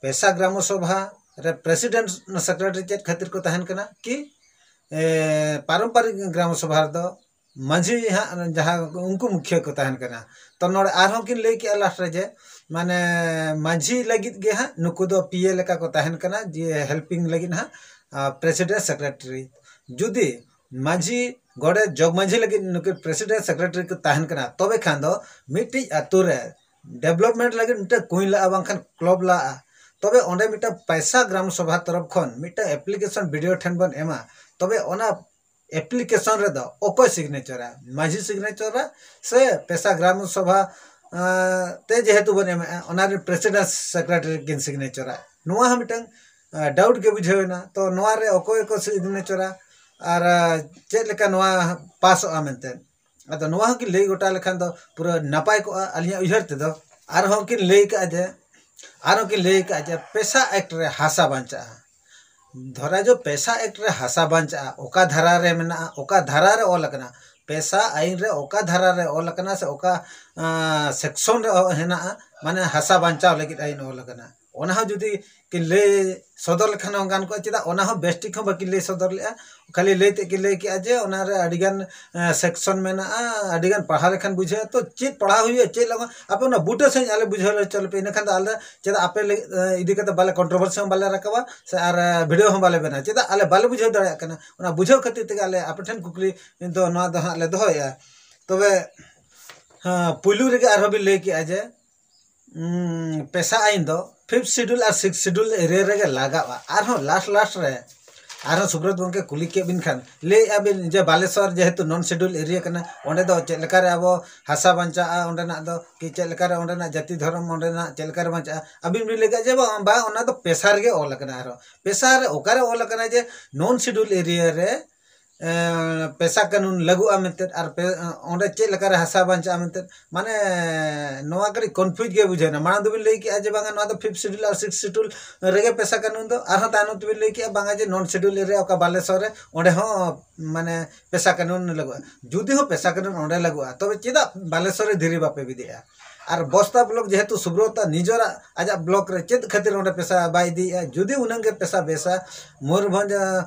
ᱯᱮᱥᱟ ᱜᱨᱟᱢᱚ ᱥᱚᱵᱷᱟ ᱨᱮ ᱯᱨᱮᱥᱤᱰᱮᱱᱴ ᱥᱮᱠᱨᱮᱴᱟᱨᱤ ᱪᱮᱫ ᱠᱷᱟᱹᱛᱤᱨ ᱠᱚ ᱛᱟᱦᱮᱱ ᱠᱟᱱᱟ ᱠᱤ, ᱮ, ᱯᱟᱨᱚᱢᱯᱟᱨᱤᱠ ᱜᱨᱟᱢᱚ ᱥᱚᱵᱷᱟ ᱨᱮᱫᱚ ᱢᱟᱹᱡᱷᱤ ᱦᱟᱸᱜ ᱡᱟᱦᱟᱸ ᱩᱱᱠᱩ ᱢᱩᱠᱷᱤᱭᱟᱹ ᱠᱚ ᱛᱟᱦᱮᱱ ᱠᱟᱱᱟ᱾ ᱛᱚ ᱱᱚᱰᱮ ᱟᱨᱦᱚᱸ ᱠᱤᱱ ᱞᱟᱹᱭ ᱠᱮᱜᱼᱟ ᱞᱟᱥᱴ ᱨᱮ ᱡᱮ ᱢᱟᱱᱮ ᱢᱟᱹᱡᱷᱤ ᱞᱟᱹᱜᱤᱫ ᱜᱮ ᱦᱟᱸᱜ ᱱᱩᱠᱩ ᱫᱚ ᱯᱤ ᱮ ᱞᱮᱠᱟ ᱠᱚ ᱛᱟᱦᱮᱱ ᱠᱟᱱᱟ, ᱡᱮ ᱦᱮᱞᱯᱤᱝ ᱞᱟᱹᱜᱤᱫ ᱦᱟᱸᱜ, ᱟ, ᱯᱨᱮᱥᱤᱰᱮᱱᱴ ᱥᱮᱠᱨᱮᱴᱟᱨᱤ᱾ ᱡᱩᱫᱤ ᱢᱟᱹᱡᱷᱤ, ᱜᱚᱰᱮᱛ, ᱡᱚᱜᱽ ᱢᱟᱹᱡᱷᱤ ᱞᱟᱹᱜᱤᱫ ᱱᱩᱠᱤᱱ ᱯᱨᱮᱥᱤᱰᱮᱱᱴ ᱥᱮᱠᱨᱮᱴᱟᱨᱤ ᱠᱚ ᱛᱟᱦᱮᱱ ᱠᱟᱱᱟ, ᱛᱚᱵᱮ ᱠᱷᱟᱱ ᱫᱚ ᱢᱤᱫᱴᱤᱡ ᱟᱛᱳ ᱨᱮ ᱰᱮᱵᱷᱞᱚᱯᱢᱮᱱᱴ ᱞᱟᱹᱜᱤᱫ ᱢᱤᱫᱴᱟᱝ ᱠᱩᱧ ᱞᱟᱜᱼᱟ, ᱵᱟᱝᱠᱷᱟᱱ ᱠᱞᱟᱵᱽ ᱞᱟᱜᱼᱟ, ᱛᱚᱵᱮ ᱚᱸᱰᱮ ᱢᱤᱫᱴᱟᱝ ᱯᱟᱭᱥᱟ ᱜᱨᱟᱢ ᱥᱚᱵᱷᱟ ᱛᱚᱨᱚᱯ ᱠᱷᱚᱱ ᱢᱤᱫᱴᱟᱝ ᱮᱯᱞᱤᱠᱮᱥᱚᱱ ᱵᱤ ᱰᱤ ᱳ ᱴᱷᱮᱱ ᱵᱚᱱ ᱮᱢᱟ, ᱛᱚᱵᱮ ᱚᱱᱟ ᱮᱯᱞᱤᱠᱮᱥᱚᱱ ᱨᱮᱫᱚ ᱚᱠᱚᱭ ᱥᱤᱜᱽᱱᱮᱪᱟᱨᱟ? ᱢᱟᱹᱡᱷᱤ ᱥᱤᱜᱽᱱᱮᱪᱟᱨᱟ ᱥᱮ ᱯᱮᱥᱟ ᱜᱨᱟᱢ ᱥᱚᱵᱷᱟ, ᱟᱸ, ᱛᱮ ᱡᱮᱦᱮᱛᱩ ᱵᱚᱱ ᱮᱢᱮᱜᱼᱟ, ᱚᱱᱟ ᱨᱮ ᱯᱨᱮᱥᱤᱰᱮᱱᱴ ᱥᱮᱠᱨᱮᱴᱟᱨᱤ ᱠᱤᱱ ᱥᱤᱜᱽᱱᱮᱪᱟᱨᱟ? ᱱᱚᱣᱟ ᱦᱚᱸ ᱢᱤᱫᱴᱟᱝ ᱰᱟᱣᱩᱴ ᱜᱮ ᱵᱩᱡᱷᱟᱹᱣ ᱮᱱᱟ᱾ ᱛᱚ ᱱᱚᱣᱟ ᱨᱮ ᱚᱠᱚᱭ ᱠᱚ ᱥᱤᱜᱽᱱᱮᱪᱟᱨᱟ ᱟᱨ ᱪᱮᱫ ᱞᱮᱠᱟ ᱱᱚᱣᱟ ᱯᱟᱥᱚᱜᱼᱟ ᱢᱮᱱᱛᱮ, ᱟᱫᱚ ᱱᱚᱣᱟ ᱦᱚᱸᱠᱤᱱ ᱞᱟᱹᱭ ᱜᱚᱴᱟ ᱞᱮᱠᱷᱟᱱ ᱫᱚ ᱯᱩᱨᱟᱹ ᱱᱟᱯᱟᱭ ᱠᱚᱜᱼᱟ ᱟᱹᱞᱤᱧᱟᱜ ᱩᱭᱦᱟᱹᱨ ᱛᱮᱫᱚ᱾ ᱟᱨᱦᱚᱸ ᱠᱤᱱ ᱞᱟᱹᱭ ᱠᱟᱜᱼᱟ ᱡᱮ, ᱟᱨᱦᱚᱸ ᱠᱤᱱ ᱞᱟᱹᱭ ᱠᱟᱜᱼᱟ ᱡᱮ ᱯᱮᱥᱟ ᱮᱠᱴ ᱨᱮ ᱦᱟᱥᱟ ᱵᱟᱧᱪᱟᱜᱼᱟ᱾ ᱫᱷᱚᱨᱟ ᱡᱚ ᱯᱮᱥᱟ ᱮᱠᱴ ᱨᱮ ᱦᱟᱥᱟ ᱵᱟᱧᱪᱟᱜᱼᱟ, ᱚᱠᱟ ᱫᱷᱟᱨᱟ ᱨᱮ ᱢᱮᱱᱟᱜᱼᱟ, ᱚᱠᱟ ᱫᱷᱟᱨᱟ ᱨᱮ ᱚᱞ ᱟᱠᱟᱱᱟ, ᱯᱮᱥᱟ ᱟᱭᱤᱱ ᱨᱮ ᱚᱠᱟ ᱫᱷᱟᱨᱟ ᱨᱮ ᱚᱞ ᱟᱠᱟᱱᱟ ᱥᱮ ᱚᱠᱟ ᱥᱮᱠᱥᱚᱱ ᱨᱮ ᱦᱮᱱᱟᱜᱼᱟ, ᱢᱟᱱᱮ ᱦᱟᱥᱟ ᱵᱟᱧᱪᱟᱣ ᱞᱟᱹᱜᱤᱫ ᱟᱭᱤᱱ ᱚᱞ ᱟᱠᱟᱱᱟ, ᱚᱱᱟ ᱦᱚᱸ ᱡᱩᱫᱤ ᱠᱤᱱ ᱞᱟᱹᱭ ᱥᱚᱫᱚᱨ ᱞᱮᱠᱷᱟᱱ ᱦᱚᱸ ᱜᱟᱱ ᱠᱚᱜᱼᱟ᱾ ᱪᱮᱫᱟᱜ ᱚᱱᱟ ᱦᱚᱸ ᱵᱮᱥ ᱴᱷᱤᱠ ᱦᱚᱸ ᱵᱟᱹᱠᱤᱱ ᱞᱟᱹᱭ ᱥᱚᱫᱚᱨ ᱞᱮᱜᱼᱟ, ᱠᱷᱟᱹᱞᱤ ᱞᱟᱹᱭ ᱛᱮᱫ ᱠᱤᱱ ᱞᱟᱹᱭ ᱠᱮᱜᱼᱟ ᱡᱮ ᱚᱱᱟ ᱨᱮ ᱟᱹᱰᱤ ᱜᱟᱱ ᱥᱮᱠᱥᱚᱱ ᱢᱮᱱᱟᱜᱼᱟ, ᱟᱹᱰᱤ ᱜᱟᱱ ᱯᱟᱲᱦᱟᱣ ᱞᱮᱠᱷᱟᱱ ᱵᱩᱡᱷᱟᱹᱜᱼᱟ᱾ ᱛᱚ ᱪᱮᱫ ᱯᱟᱲᱦᱟᱣ ᱦᱩᱭᱩᱜᱼᱟ, ᱪᱮᱫ ᱞᱟᱜᱟᱜᱼᱟ, ᱟᱯᱮ ᱚᱱᱟ ᱵᱩᱴᱟᱹ ᱥᱟᱺᱦᱤᱡ ᱟᱞᱮ ᱵᱩᱡᱷᱟᱹᱣ ᱦᱚᱪᱚ ᱞᱮᱯᱮ, ᱤᱱᱟᱹ ᱠᱷᱟᱱ ᱫᱚ ᱟᱞᱮ ᱪᱮᱫᱟᱜ ᱟᱯᱮ ᱞᱟᱹᱜᱤᱫ, ᱤᱫᱤ ᱠᱟᱛᱮ ᱵᱟᱞᱮ ᱠᱚᱱᱴᱨᱳᱵᱷᱟᱨᱥᱤ ᱦᱚᱸ ᱵᱟᱞᱮ ᱨᱟᱠᱟᱵᱟ ᱥᱮ ᱟᱨ ᱵᱷᱤᱰᱤᱭᱳ ᱦᱚᱸ ᱵᱟᱞᱮ ᱵᱮᱱᱟᱣᱟ᱾ ᱪᱮᱫᱟᱜ ᱟᱞᱮ ᱵᱟᱞᱮ ᱵᱩᱡᱷᱟᱹᱣ ᱫᱟᱲᱮᱭᱟᱜ ᱠᱟᱱᱟ, ᱚᱱᱟ ᱵᱩᱡᱷᱟᱹᱣ ᱠᱷᱟᱹᱛᱤᱨ ᱛᱮᱜᱮ ᱟᱞᱮ ᱟᱯᱮ ᱴᱷᱮᱱ ᱠᱩᱠᱞᱤ ᱫᱚ ᱱᱚᱣᱟ ᱫᱚ ᱦᱟᱸᱜ ᱞᱮ ᱫᱚᱦᱚᱭᱮᱫᱼᱟ᱾ ᱛᱚᱵᱮ ᱦᱮᱸ, ᱯᱩᱭᱞᱩ ᱨᱮᱜᱮ ᱟᱨᱦᱚᱸ ᱵᱤᱱ ᱞᱟᱹᱭ ᱠᱮᱜᱼᱟ ᱡᱮ ᱩᱸ, ᱯᱮᱥᱟ ᱟᱭᱤᱱ ᱫᱚ ᱯᱷᱤᱯᱛᱷ ᱥᱤᱰᱩᱞ ᱟᱨ ᱥᱤᱠᱥ ᱥᱤᱰᱩᱞ ᱮᱨᱤᱭᱟ ᱨᱮᱜᱮ ᱞᱟᱜᱟᱜᱼᱟ᱾ ᱟᱨᱦᱚᱸ ᱞᱟᱥᱴ ᱞᱟᱥᱴ ᱨᱮ ᱟᱨᱦᱚᱸ ᱥᱩᱵᱨᱚᱛ ᱜᱚᱢᱠᱮ ᱠᱩᱞᱤ ᱠᱮᱫ ᱵᱤᱱ ᱠᱷᱟᱱ, ᱞᱟᱹᱭᱮᱫᱼᱟ ᱵᱤᱱ ᱡᱮ ᱵᱟᱞᱮᱥᱚᱨ ᱡᱮᱦᱮᱛᱩ ᱱᱚᱱ ᱥᱤᱰᱩᱞ ᱮᱨᱤᱭᱟ ᱠᱟᱱᱟ, ᱚᱸᱰᱮ ᱫᱚ ᱪᱮᱫ ᱞᱮᱠᱟᱨᱮ ᱟᱵᱚ ᱦᱟᱥᱟ ᱵᱟᱧᱪᱟᱜᱼᱟ, ᱚᱸᱰᱮᱱᱟᱜ ᱫᱚ ᱠᱤ ᱪᱮᱫ ᱞᱮᱠᱟᱨᱮ ᱚᱸᱰᱮᱱᱟᱜ ᱡᱟᱹᱛᱤ ᱫᱷᱚᱨᱚᱢ ᱚᱸᱰᱮᱱᱟᱜ ᱪᱮᱫ ᱞᱮᱠᱟᱨᱮ ᱵᱟᱧᱪᱟᱜᱼᱟ? ᱟᱹᱵᱤᱱ ᱵᱤᱱ ᱞᱟᱹᱭ ᱠᱮᱫᱼᱟ ᱡᱮ ᱵᱟᱝ, ᱵᱟᱝ, ᱚᱱᱟ ᱫᱚ ᱯᱮᱥᱟ ᱨᱮᱜᱮ ᱚᱞ ᱟᱠᱟᱱᱟ᱾ ᱟᱨᱦᱚᱸ ᱯᱮᱥᱟ ᱨᱮ ᱚᱠᱟᱨᱮ ᱚᱞ ᱟᱠᱟᱱᱟ ᱡᱮ ᱱᱚᱱ ᱥᱤᱰᱩᱞ ᱮᱨᱤᱭᱟ ᱨᱮ ᱮᱸ, ᱯᱮᱥᱟ ᱠᱟᱹᱱᱩᱱ ᱞᱟᱹᱜᱩᱜᱼᱟ ᱢᱮᱱᱛᱮ ᱟᱨ ᱯᱮ-, ᱚᱸᱰᱮ ᱪᱮᱫ ᱞᱮᱠᱟᱨᱮ ᱦᱟᱥᱟ ᱵᱟᱧᱪᱟᱜᱼᱟ ᱢᱮᱱᱛᱮ, ᱢᱟᱱᱮ ᱱᱚᱣᱟ ᱠᱟᱹᱴᱤᱡ ᱠᱚᱱᱯᱷᱤᱭᱩᱡᱽ ᱜᱮ ᱵᱩᱡᱷᱟᱹᱣ ᱮᱱᱟ᱾ ᱢᱟᱲᱟᱝ ᱫᱚᱵᱤᱱ ᱞᱟᱹᱭ ᱠᱮᱜᱼᱟ ᱡᱮ ᱵᱟᱝᱟ ᱱᱚᱣᱟ ᱫᱚ ᱯᱷᱤᱯᱛᱷ ᱥᱤᱰᱩᱞ ᱟᱨ ᱥᱤᱠᱥ ᱥᱤᱰᱩᱞ ᱨᱮᱜᱮ ᱯᱮᱥᱟ ᱠᱟᱹᱱᱩᱱ ᱫᱚ, ᱟᱨᱦᱚᱸ ᱛᱟᱭᱱᱚᱢ ᱛᱮᱵᱤᱱ ᱞᱟᱹᱭ ᱠᱮᱜᱼᱟ ᱵᱟᱝᱟ ᱡᱮ ᱱᱚᱱ ᱥᱤᱰᱩᱞ ᱮᱨᱤᱭᱟ ᱚᱠᱟ ᱵᱟᱞᱮᱥᱚᱨ ᱨᱮ ᱚᱸᱰᱮ ᱦᱚᱸ ᱢᱟᱱᱮ ᱯᱮᱥᱟ ᱠᱟᱹᱱᱩᱱ ᱞᱟᱹᱜᱩᱜᱼᱟ᱾ ᱡᱩᱫᱤ ᱦᱚᱸ ᱯᱮᱥᱟ ᱠᱟᱹᱱᱩᱱ ᱚᱸᱰᱮ ᱞᱟᱹᱜᱩᱜᱼᱟ, ᱛᱚᱵᱮ ᱪᱮᱫᱟᱜ ᱵᱟᱞᱮᱥᱚᱨ ᱨᱮ ᱫᱷᱤᱨᱤ ᱵᱟᱯᱮ ᱵᱤᱫᱮᱜᱼᱟ? ᱟᱨ ᱵᱚᱥᱛᱟ ᱵᱞᱚᱠ ᱡᱮᱦᱮᱛᱩ ᱥᱩᱵᱨᱚᱛᱟ ᱱᱤᱡᱚᱨᱟᱜ ᱟᱡᱟᱜ ᱵᱞᱚᱠ ᱨᱮ ᱪᱮᱫ ᱠᱷᱟᱹᱛᱤᱨ ᱚᱸᱰᱮ ᱯᱮᱥᱟ ᱵᱟᱭ ᱤᱫᱤᱭᱮᱜᱼᱟ? ᱡᱩᱫᱤ ᱩᱱᱟᱹᱝ ᱜᱮ ᱯᱮᱥᱟ ᱵᱮᱥᱟ ᱢᱚᱭᱩᱨᱵᱷᱚᱸᱡᱽ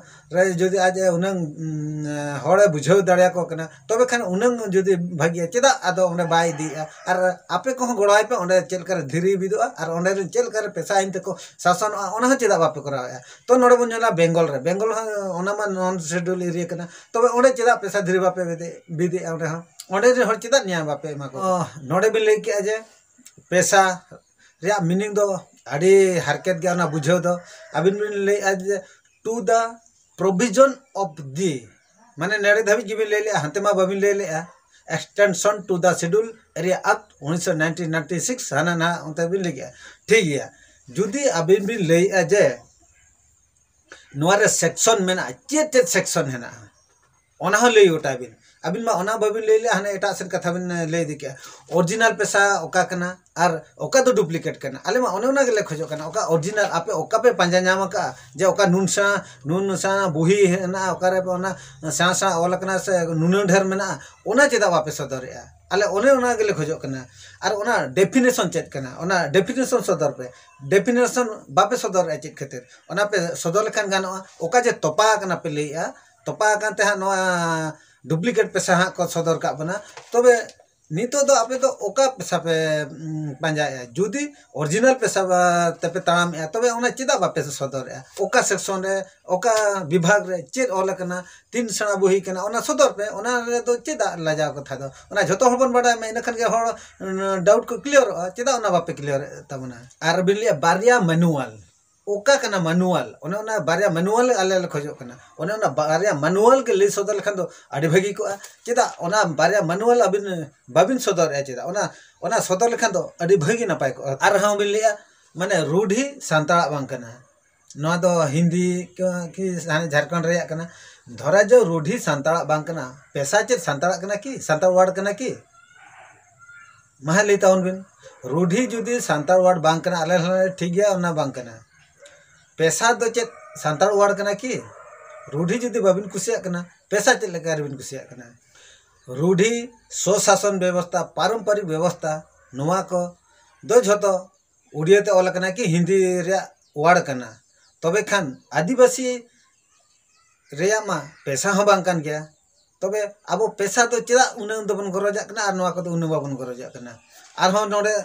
ᱨᱮ ᱡᱩᱫᱤ ᱟᱡ ᱩᱱᱟᱹᱝ, ᱩᱸ, ᱦᱚᱲᱮ ᱵᱩᱡᱷᱟᱹᱣ ᱫᱟᱲᱮᱭᱟᱠᱚ ᱠᱟᱱᱟ, ᱛᱚᱵᱮ ᱠᱷᱟᱱ ᱩᱱᱟᱹᱝ ᱡᱩᱫᱤ ᱵᱷᱟᱹᱜᱤᱭᱟ, ᱪᱮᱫᱟᱜ ᱟᱫᱚ ᱚᱸᱰᱮ ᱵᱟᱭ ᱤᱫᱤᱭᱮᱜᱼᱟ? ᱟᱨ ᱟᱯᱮ ᱠᱚᱦᱚᱸ ᱜᱚᱲᱚ ᱟᱭ ᱯᱮ, ᱚᱸᱰᱮ ᱪᱮᱫ ᱞᱮᱠᱟᱨᱮ ᱫᱷᱤᱨᱤ ᱵᱤᱫᱚᱜᱼᱟ ᱟᱨ ᱚᱸᱰᱮ ᱨᱮᱱ ᱪᱮᱫ ᱞᱮᱠᱟᱨᱮ ᱯᱮᱥᱟ ᱟᱹᱭᱤᱱ ᱛᱮᱠᱚ ᱥᱟᱥᱚᱱᱚᱜᱼᱟ, ᱚᱱᱟ ᱦᱚᱸ ᱪᱮᱫᱟᱜ ᱵᱟᱯᱮ ᱠᱚᱨᱟᱣᱮᱜᱼᱟ? ᱛᱚ ᱱᱚᱰᱮ ᱵᱚᱱ ᱧᱮᱞᱟ ᱵᱮᱝᱜᱚᱞ ᱨᱮ, ᱵᱮᱝᱜᱚᱞ ᱦᱚᱸ ᱚᱱᱟ ᱢᱟ ᱱᱚᱱ ᱥᱤᱰᱩᱞ ᱮᱨᱤᱭᱟ ᱠᱟᱱᱟ, ᱛᱚᱵᱮ ᱚᱸᱰᱮ ᱪᱮᱫᱟᱜ ᱯᱮᱥᱟ ᱫᱷᱤᱨᱤ ᱵᱟᱯᱮ ᱵᱤᱫᱮ-, ᱵᱤᱫᱮᱜᱼᱟ? ᱚᱸᱰᱮ ᱦᱚᱸ ᱚᱸᱰᱮ ᱨᱮᱱ ᱦᱚᱲ ᱪᱮᱫᱟᱜ ᱱᱮᱭᱟᱣ ᱵᱟᱯᱮ ᱮᱢᱟ ᱠᱚ? ᱚ, ᱱᱚᱰᱮ ᱵᱤᱱ ᱞᱟᱹᱭ ᱠᱮᱜᱼᱟ ᱡᱮ ᱯᱮᱥᱟ ᱨᱮᱭᱟᱜ ᱢᱤᱱᱤᱝ ᱫᱚ ᱟᱹᱰᱤ ᱦᱟᱨᱠᱮᱛ ᱜᱮᱭᱟ ᱚᱱᱟ ᱵᱩᱡᱷᱟᱹᱣ ᱫᱚ᱾ ᱟᱹᱵᱤᱱ ᱵᱤᱱ ᱞᱟᱹᱭᱮᱜᱼᱟ ᱡᱮ to the provision of the, ᱢᱟᱱᱮ ᱱᱚᱰᱮ ᱫᱷᱟᱹᱵᱤᱡ ᱜᱮᱵᱤᱱ ᱞᱟᱹᱭ ᱞᱮᱜᱼᱟ, ᱦᱟᱱᱛᱮ ᱢᱟ ᱵᱟᱹᱵᱤᱱ ᱞᱟᱹᱭ ᱞᱮᱜᱼᱟ, extension to the schedule area act ᱩᱱᱤᱥᱥᱚ ᱱᱟᱭᱤᱱᱴᱤ ᱱᱟᱭᱤᱱᱴᱤ ᱥᱤᱠᱥ, ᱦᱟᱱᱟ ᱱᱟᱦᱟᱜ ᱚᱱᱛᱮ ᱵᱤᱱ ᱞᱟᱹᱭ ᱠᱮᱜᱼᱟ᱾ ᱴᱷᱤᱠ ᱜᱮᱭᱟ, ᱡᱩᱫᱤ ᱟᱹᱵᱤᱱ ᱵᱤᱱ ᱞᱟᱹᱭᱮᱜᱼᱟ ᱡᱮ ᱱᱚᱣᱟ ᱨᱮ ᱥᱮᱠᱥᱚᱱ ᱢᱮᱱᱟᱜᱼᱟ, ᱪᱮᱫ ᱪᱮᱫ ᱥᱮᱠᱥᱚᱱ ᱦᱮᱱᱟᱜᱼᱟ, ᱚᱱᱟ ᱦᱚᱸ ᱞᱟᱹᱭ ᱜᱚᱴᱟᱭ ᱵᱤᱱ᱾ ᱟᱹᱵᱤᱱ ᱢᱟ ᱚᱱᱟ ᱵᱟᱹᱵᱤᱱ ᱞᱟᱹᱭ ᱞᱮᱜᱼᱟ, ᱦᱟᱱᱮ ᱮᱴᱟᱜ ᱥᱮᱫ ᱠᱟᱛᱷᱟ ᱵᱤᱱ ᱞᱟᱹᱭ ᱤᱫᱤ ᱠᱮᱜᱼᱟ᱾ ᱚᱨᱤᱡᱤᱱᱟᱞ ᱯᱮᱥᱟ ᱚᱠᱟ ᱠᱟᱱᱟ ᱟᱨ ᱚᱠᱟ ᱫᱚ ᱰᱩᱯᱞᱤᱠᱮᱴ ᱠᱟᱱᱟ? ᱟᱞᱮ ᱢᱟ ᱚᱱᱮ ᱚᱱᱟ ᱜᱮᱞᱮ ᱠᱷᱚᱡᱚᱜ ᱠᱟᱱᱟ᱾ ᱚᱠᱟ ᱚᱨᱤᱡᱤᱱᱟᱞ, ᱟᱯᱮ ᱚᱠᱟ ᱯᱮ ᱯᱟᱸᱡᱟ ᱧᱟᱢ ᱟᱠᱟᱫᱼᱟ ᱡᱮ ᱚᱠᱟ ᱱᱩᱱ ᱥᱮᱬᱟ, ᱱᱩᱱ ᱥᱮᱬᱟ ᱵᱩᱦᱤ ᱦᱮᱱᱟᱜᱼᱟ, ᱚᱠᱟᱨᱮ ᱚᱱᱟ ᱥᱮᱬᱟ ᱥᱮᱬᱟ ᱚᱞ ᱟᱠᱟᱱᱟ ᱥᱮ ᱱᱩᱱᱟᱹᱜ ᱰᱷᱮᱨ ᱢᱮᱱᱟᱜᱼᱟ, ᱚᱱᱟ ᱪᱮᱫᱟᱜ ᱵᱟᱯᱮ ᱥᱚᱫᱚᱨᱮᱜᱼᱟ? ᱟᱞᱮ ᱚᱱᱮ ᱚᱱᱟ ᱜᱮᱞᱮ ᱠᱷᱚᱡᱚᱜ ᱠᱟᱱᱟ᱾ ᱟᱨ ᱚᱱᱟ ᱰᱮᱯᱷᱤᱱᱮᱥᱚᱱ ᱪᱮᱫ ᱠᱟᱱᱟ? ᱚᱱᱟ ᱰᱮᱯᱷᱤᱱᱮᱥᱚᱱ ᱥᱚᱫᱚᱨ ᱯᱮ᱾ ᱰᱮᱯᱷᱤᱱᱮᱥᱚᱱ ᱵᱟᱯᱮ ᱥᱚᱫᱚᱨᱮᱜᱼᱟ ᱪᱮᱫ ᱠᱷᱟᱹᱛᱤᱨ? ᱚᱱᱟ ᱯᱮ ᱥᱚᱫᱚᱨ ᱞᱮᱠᱷᱟᱱ ᱜᱟᱱᱚᱜᱼᱟ᱾ ᱚᱠᱟ ᱡᱮ ᱛᱚᱯᱟ ᱟᱠᱟᱱᱟ ᱯᱮ ᱞᱟᱹᱭᱮᱜᱼᱟ, ᱛᱚᱯᱟ ᱟᱠᱟᱱ ᱛᱮ ᱦᱟᱸᱜ ᱱᱚᱣᱟ ᱰᱩᱯᱞᱤᱠᱮᱴ ᱯᱮᱥᱟ ᱦᱟᱸᱜ ᱠᱚ ᱥᱚᱫᱚᱨ ᱠᱟᱜ ᱵᱚᱱᱟ᱾ ᱛᱚᱵᱮ ᱱᱤᱛᱚᱜ ᱫᱚ ᱟᱯᱮ ᱫᱚ ᱚᱠᱟ ᱯᱮᱥᱟ ᱯᱮ, ᱩᱸ, ᱯᱟᱸᱡᱟᱭᱮᱜᱼᱟ? ᱡᱩᱫᱤ ᱚᱨᱤᱡᱤᱱᱟᱞ ᱯᱮᱥᱟ ᱵᱟ-, ᱛᱮᱯᱮ ᱛᱟᱲᱟᱢᱮᱜᱼᱟ, ᱛᱚᱵᱮ ᱚᱱᱟ ᱪᱮᱫᱟᱜ ᱵᱟᱯᱮ ᱥᱚᱫᱚᱨᱮᱜᱼᱟ? ᱚᱠᱟ ᱥᱮᱠᱥᱚᱱ ᱨᱮ, ᱚᱠᱟ ᱵᱤᱵᱷᱟᱜᱽ ᱨᱮ ᱪᱮᱫ ᱚᱞ ᱟᱠᱟᱱᱟ, ᱛᱤᱱ ᱥᱮᱬᱟ ᱵᱩᱦᱤ ᱠᱟᱱᱟ, ᱚᱱᱟ ᱥᱚᱫᱚᱨ ᱯᱮ᱾ ᱚᱱᱟ ᱨᱮᱫᱚ ᱪᱮᱫᱟᱜ ᱞᱟᱡᱟᱣ ᱠᱟᱛᱷᱟ ᱫᱚ? ᱚᱱᱟ ᱡᱷᱚᱛᱚ ᱦᱚᱲ ᱵᱚᱱ ᱵᱟᱰᱟᱭ ᱢᱟ, ᱤᱱᱟᱹ ᱠᱷᱟᱱ ᱜᱮ ᱦᱚᱲ, ᱩᱸ, ᱰᱟᱣᱩᱴ ᱠᱚ ᱠᱞᱤᱭᱟᱨᱚᱜᱼᱟ᱾ ᱪᱮᱫᱟᱜ ᱚᱱᱟ ᱵᱟᱯᱮ ᱠᱞᱤᱭᱟᱨᱮᱫ ᱛᱟᱵᱚᱱᱟ? ᱟᱨ ᱵᱤᱱ ᱞᱟᱹᱭᱟ ᱵᱟᱨᱭᱟ ᱢᱮᱱᱩᱣᱟᱞ᱾ ᱚᱠᱟ ᱠᱟᱱᱟ ᱢᱟᱱᱩᱣᱟᱞ? ᱚᱱᱮ ᱚᱱᱟ ᱵᱟᱨᱭᱟ ᱢᱟᱱᱩᱣᱟᱞ ᱟᱞᱮ ᱞᱮ ᱠᱷᱚᱡᱚᱜ ᱠᱟᱱᱟ᱾ ᱚᱱᱮ ᱚᱱᱟ ᱵᱟᱨᱭᱟ ᱢᱟᱱᱩᱣᱟᱞ ᱜᱮ ᱞᱟᱹᱭ ᱥᱚᱫᱚᱨ ᱞᱮᱠᱷᱟᱱ ᱫᱚ ᱟᱹᱰᱤ ᱵᱷᱟᱹᱜᱤ ᱠᱚᱜᱼᱟ᱾ ᱪᱮᱫᱟᱜ ᱚᱱᱟ ᱵᱟᱨᱭᱟ ᱢᱟᱱᱩᱣᱟᱞ ᱟᱹᱵᱤᱱ ᱵᱟᱵᱤᱱ ᱥᱚᱫᱚᱨᱮᱜᱼᱟ? ᱪᱮᱫᱟᱜ ᱚᱱᱟ, ᱚᱱᱟ ᱥᱚᱫᱚᱨ ᱞᱮᱠᱷᱟᱱ ᱫᱚ ᱟᱹᱰᱤ ᱵᱷᱟᱹᱜᱤ ᱱᱟᱯᱟᱭ ᱠᱚᱜᱼᱟ᱾ ᱟᱨᱦᱚᱸ ᱵᱤᱱ ᱞᱟᱹᱭᱟ, ᱢᱟᱱᱮ, ᱨᱩᱰᱷᱤ ᱥᱟᱱᱛᱟᱲᱟᱜ ᱵᱟᱝ ᱠᱟᱱᱟ, ᱱᱚᱣᱟ ᱫᱚ ᱦᱤᱱᱫᱤ ᱠᱤ ᱡᱷᱟᱲᱠᱷᱚᱸᱰ ᱨᱮᱭᱟᱜ ᱠᱟᱱᱟ᱾ ᱫᱷᱚᱨᱟ ᱡᱟᱣ ᱨᱩᱰᱷᱤ ᱥᱟᱱᱛᱟᱲᱟᱜ ᱵᱟᱝ ᱠᱟᱱᱟ, ᱯᱮᱥᱟ ᱪᱮᱫ ᱥᱟᱱᱛᱟᱲᱟᱜ ᱠᱟᱱᱟ ᱠᱤ? ᱥᱟᱱᱛᱟᱲ ᱣᱟᱨᱰ ᱠᱟᱱᱟ ᱠᱤ? ᱢᱟ ᱦᱟᱸᱜ ᱞᱟᱹᱭ ᱛᱟᱵᱚᱱ ᱵᱤᱱ᱾ ᱨᱩᱰᱷᱤ ᱡᱩᱫᱤ ᱥᱟᱱᱛᱟᱲ ᱣᱟᱨᱰ ᱵᱟᱝ ᱠᱟᱱᱟ, ᱟᱞᱮ ᱦᱚᱸᱞᱮ ᱴᱷᱤᱠ ᱜᱮᱭᱟ, ᱚᱱᱟ ᱵᱟᱝ ᱠᱟᱱᱟ᱾ ᱯᱮᱥᱟ ᱫᱚ ᱪᱮᱫ ᱥᱟᱱᱛᱟᱲ ᱣᱟᱨᱰ ᱠᱟᱱᱟ ᱠᱤ? ᱨᱩᱰᱷᱤ ᱡᱩᱫᱤ ᱵᱟᱵᱤᱱ ᱠᱩᱥᱤᱭᱟᱜ ᱠᱟᱱᱟ, ᱯᱮᱥᱟ ᱪᱮᱫ ᱞᱮᱠᱟ ᱨᱮᱵᱤᱱ ᱠᱩᱥᱤᱭᱟᱜ ᱠᱟᱱᱟ? ᱨᱩᱰᱷᱤ, ᱥᱚᱥᱟᱥᱚᱱ ᱵᱮᱵᱚᱥᱛᱷᱟ, ᱯᱟᱨᱚᱢᱯᱚᱨᱤᱠ ᱵᱮᱵᱚᱥᱛᱷᱟ, ᱱᱚᱣᱟ ᱠᱚ ᱫᱚ ᱡᱷᱚᱛᱚ ᱩᱲᱤᱭᱟᱹ ᱛᱮ ᱚᱞ ᱟᱠᱟᱱᱟ ᱠᱤ ᱦᱤᱱᱫᱤ ᱨᱮᱭᱟᱜ ᱣᱟᱨᱰ ᱠᱟᱱᱟ? ᱛᱚᱵᱮ ᱠᱷᱟᱱ ᱟᱹᱫᱤᱵᱟᱹᱥᱤ ᱨᱮᱭᱟᱜ ᱢᱟ ᱯᱮᱥᱟ ᱦᱚᱸ ᱵᱟᱝ ᱠᱟᱱ ᱜᱮᱭᱟ᱾ ᱛᱚᱵᱮ ᱟᱵᱚ ᱯᱮᱥᱟ ᱫᱚ ᱪᱮᱫᱟᱜ ᱩᱱᱟᱹᱜ ᱫᱚᱵᱚᱱ ᱜᱚᱨᱚᱡᱟᱜ ᱠᱟᱱᱟ ᱟᱨ ᱱᱚᱣᱟ ᱠᱚᱫᱚ ᱩᱱᱟᱹᱜ ᱵᱟᱵᱚᱱ ᱜᱚᱨᱚᱡᱟᱜ ᱠᱟᱱᱟ? ᱟᱨᱦᱚᱸ ᱱᱚᱰᱮ,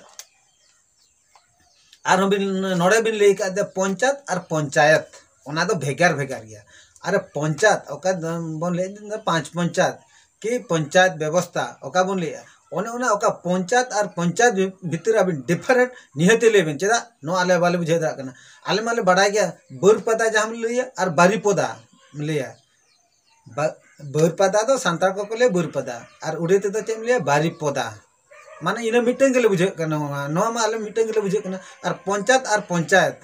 ᱟᱨᱦᱚᱸ ᱵᱤᱱ, ᱱᱚᱰᱮ ᱵᱤᱱ ᱞᱟᱹᱭ ᱠᱟᱜ ᱡᱮ ᱯᱚᱧᱪᱟᱭᱮᱛ ᱟᱨ ᱯᱚᱧᱪᱟᱭᱮᱛ, ᱚᱱᱟ ᱫᱚ ᱵᱷᱮᱜᱟᱨ ᱵᱷᱮᱜᱟᱨ ᱜᱮᱭᱟ᱾ ᱟᱨ ᱯᱚᱧᱪᱟᱭᱮᱛ ᱚᱠᱟ ᱵᱚᱱ ᱞᱟᱹᱭᱮᱫ ᱫᱚ ᱯᱟᱸᱪ ᱯᱚᱧᱪᱟᱭᱮᱛ ᱠᱤ ᱯᱚᱧᱪᱟᱭᱮᱛ ᱵᱮᱵᱚᱥᱛᱷᱟ ᱚᱠᱟ ᱵᱚᱱ ᱞᱟᱹᱭᱮᱜᱼᱟ, ᱚᱱᱮ ᱚᱱᱟ ᱚᱠᱟ ᱯᱚᱧᱪᱟᱭᱮᱛ ᱟᱨ ᱯᱚᱧᱪᱟᱭᱮᱛ ᱵᱷᱤ-, ᱵᱷᱤᱛᱤᱨ ᱨᱮ ᱟᱹᱵᱤᱱ ᱰᱤᱯᱷᱟᱨᱮᱱᱴ ᱱᱤᱦᱟᱹᱛ ᱞᱟᱹᱭ ᱵᱤᱱ, ᱪᱮᱫᱟᱜ ᱱᱚᱣᱟ ᱟᱞᱮ ᱵᱟᱞᱮ ᱵᱩᱡᱷᱟᱹᱣ ᱫᱟᱲᱮᱭᱟᱜ ᱠᱟᱱᱟ᱾ ᱟᱞᱮ ᱢᱟᱞᱮ ᱵᱟᱰᱟᱭ ᱜᱮᱭᱟ ᱵᱟᱹᱨᱯᱟᱫᱟ ᱡᱟᱦᱟᱸ ᱞᱟᱹᱭᱟ ᱟᱨ ᱵᱟᱨᱤᱯᱚᱫᱟ ᱞᱟᱹᱭᱟ᱾ ᱵᱟ-, ᱵᱟᱹᱨᱯᱟᱫᱟ ᱫᱚ ᱥᱟᱱᱛᱟᱲ ᱠᱚᱠᱚ ᱞᱟᱹᱭᱟ ᱵᱟᱹᱨᱯᱟᱫᱟ, ᱟᱨ ᱩᱲᱤᱭᱟ ᱛᱮᱫᱚ ᱪᱮᱫ ᱮᱢ ᱞᱟᱹᱭᱟ? ᱵᱟᱨᱤᱯᱚᱫᱟ᱾ ᱢᱟᱱᱮ ᱤᱱᱟᱹ ᱢᱤᱫᱴᱟᱝ ᱜᱮᱞᱮ ᱵᱩᱡᱷᱟᱹᱜ ᱠᱟᱱᱟ, ᱱᱚᱣᱟ, ᱱᱚᱣᱟ ᱢᱟ ᱟᱞᱮ ᱢᱤᱫᱴᱟᱝ ᱜᱮᱞᱮ ᱵᱩᱡᱷᱟᱹᱜ ᱠᱟᱱᱟ᱾ ᱟᱨ ᱯᱚᱧᱪᱟᱭᱮᱛ ᱟᱨ ᱯᱚᱧᱪᱟᱭᱮᱛ,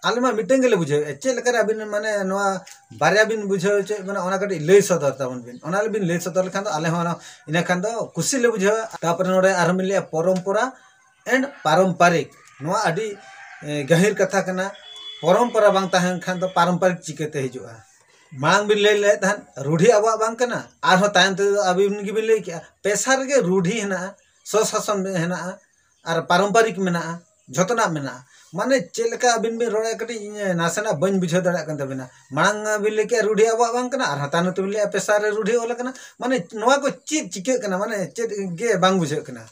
ᱟᱞᱮ ᱢᱟ ᱢᱤᱫᱴᱟᱝ ᱜᱮᱞᱮ ᱵᱩᱡᱷᱟᱹᱣᱮᱫᱼᱟ᱾ ᱪᱮᱫ ᱞᱮᱠᱟᱨᱮ ᱟᱹᱵᱤᱱ ᱢᱟᱱᱮ ᱱᱚᱣᱟ ᱵᱟᱨᱭᱟ ᱵᱤᱱ ᱵᱩᱡᱷᱟᱹᱣ ᱦᱚᱪᱚᱭᱮᱫ ᱵᱚᱱᱟ, ᱚᱱᱟ ᱠᱟᱹᱴᱤᱡ ᱞᱟᱹᱭ ᱥᱚᱫᱚᱨ ᱛᱟᱵᱚᱱ ᱵᱤᱱ᱾ ᱚᱱᱟ ᱵᱤᱱ ᱞᱟᱹᱭ ᱥᱚᱫᱚᱨ ᱞᱮᱠᱷᱟᱱ ᱫᱚ ᱟᱞᱮ ᱦᱚᱸ ᱚᱱᱟ, ᱤᱱᱟᱹ ᱠᱷᱟᱱ ᱫᱚ ᱠᱩᱥᱤ ᱞᱮ ᱵᱩᱡᱷᱟᱹᱣᱟ᱾ ᱛᱟᱨᱯᱚᱨᱮ ᱱᱚᱰᱮ ᱟᱨᱦᱚᱸ ᱵᱤᱱ ᱞᱟᱹᱭᱟ ᱯᱚᱨᱚᱢᱯᱚᱨᱟ and ᱯᱟᱨᱚᱢᱯᱟᱨᱤᱠ, ᱱᱚᱣᱟ ᱟᱹᱰᱤ ᱮ, ᱜᱟᱹᱦᱤᱨ ᱠᱟᱛᱷᱟ ᱠᱟᱱᱟ᱾ ᱯᱚᱨᱚᱢᱯᱚᱨᱟ ᱵᱟᱝ ᱛᱟᱦᱮᱱ ᱠᱷᱟᱱ ᱫᱚ ᱯᱟᱨᱚᱢᱯᱟᱨᱤᱠ ᱪᱤᱠᱟᱹᱛᱮ ᱦᱤᱡᱩᱜᱼᱟ? ᱢᱟᱲᱟᱝ ᱵᱤᱱ ᱞᱟᱹᱭ ᱞᱮᱫ ᱛᱟᱦᱮᱸᱫ ᱨᱩᱰᱷᱤ ᱟᱵᱚᱣᱟᱜ ᱵᱟᱝ ᱠᱟᱱᱟ, ᱟᱨᱦᱚᱸ ᱛᱟᱭᱚᱢ ᱛᱮᱫᱚ ᱟᱹᱵᱤᱱ ᱜᱮᱵᱤᱱ ᱞᱟᱹᱭ ᱠᱮᱜᱼᱟ ᱯᱮᱥᱟ ᱨᱮᱜᱮ ᱨᱩᱰᱷᱤ ᱦᱮᱱᱟᱜᱼᱟ, ᱥᱚᱥᱟᱥᱚᱱ ᱦᱮᱱᱟᱜᱼᱟ, ᱟᱨ ᱯᱟᱨᱚᱢᱯᱟᱨᱤᱠ ᱢᱮᱱᱟᱜᱼᱟ, ᱡᱷᱚᱛᱚᱱᱟᱜ ᱢᱮᱱᱟᱜᱼᱟ᱾ ᱢᱟᱱᱮ ᱪᱮᱫ ᱞᱮᱠᱟ ᱟᱹᱵᱤᱱ ᱵᱤᱱ ᱨᱚᱲᱮᱫᱼᱟ, ᱠᱟᱹᱴᱤᱡ ᱤᱧ ᱱᱟᱥᱮᱱᱟᱜ ᱵᱟᱹᱧ ᱵᱩᱡᱷᱟᱹᱣ ᱫᱟᱲᱮᱭᱟᱜ ᱠᱟᱱ ᱛᱟᱹᱵᱤᱱᱟ᱾ ᱢᱟᱲᱟᱝ ᱵᱤᱱ ᱞᱟᱹᱭ ᱠᱮᱜᱼᱟ ᱨᱩᱰᱷᱤ ᱟᱵᱚᱣᱟᱜ ᱵᱟᱝ ᱠᱟᱱᱟ, ᱟᱨᱦᱚᱸ ᱛᱟᱭᱱᱚᱢ ᱛᱮᱵᱤᱱ ᱞᱟᱹᱭᱮᱜᱼᱟ ᱯᱮᱥᱟ ᱨᱮ ᱨᱩᱰᱷᱤ ᱚᱞ ᱟᱠᱟᱱᱟ᱾ ᱢᱟᱱᱮ ᱱᱚᱣᱟ ᱠᱚ ᱪᱮᱫ ᱪᱤᱠᱟᱹᱜ ᱠᱟᱱᱟ? ᱢᱟᱱᱮ ᱪᱮᱫ ᱜᱮ ᱵᱟᱝ ᱵᱩᱡᱷᱟᱹᱜ ᱠᱟᱱᱟ᱾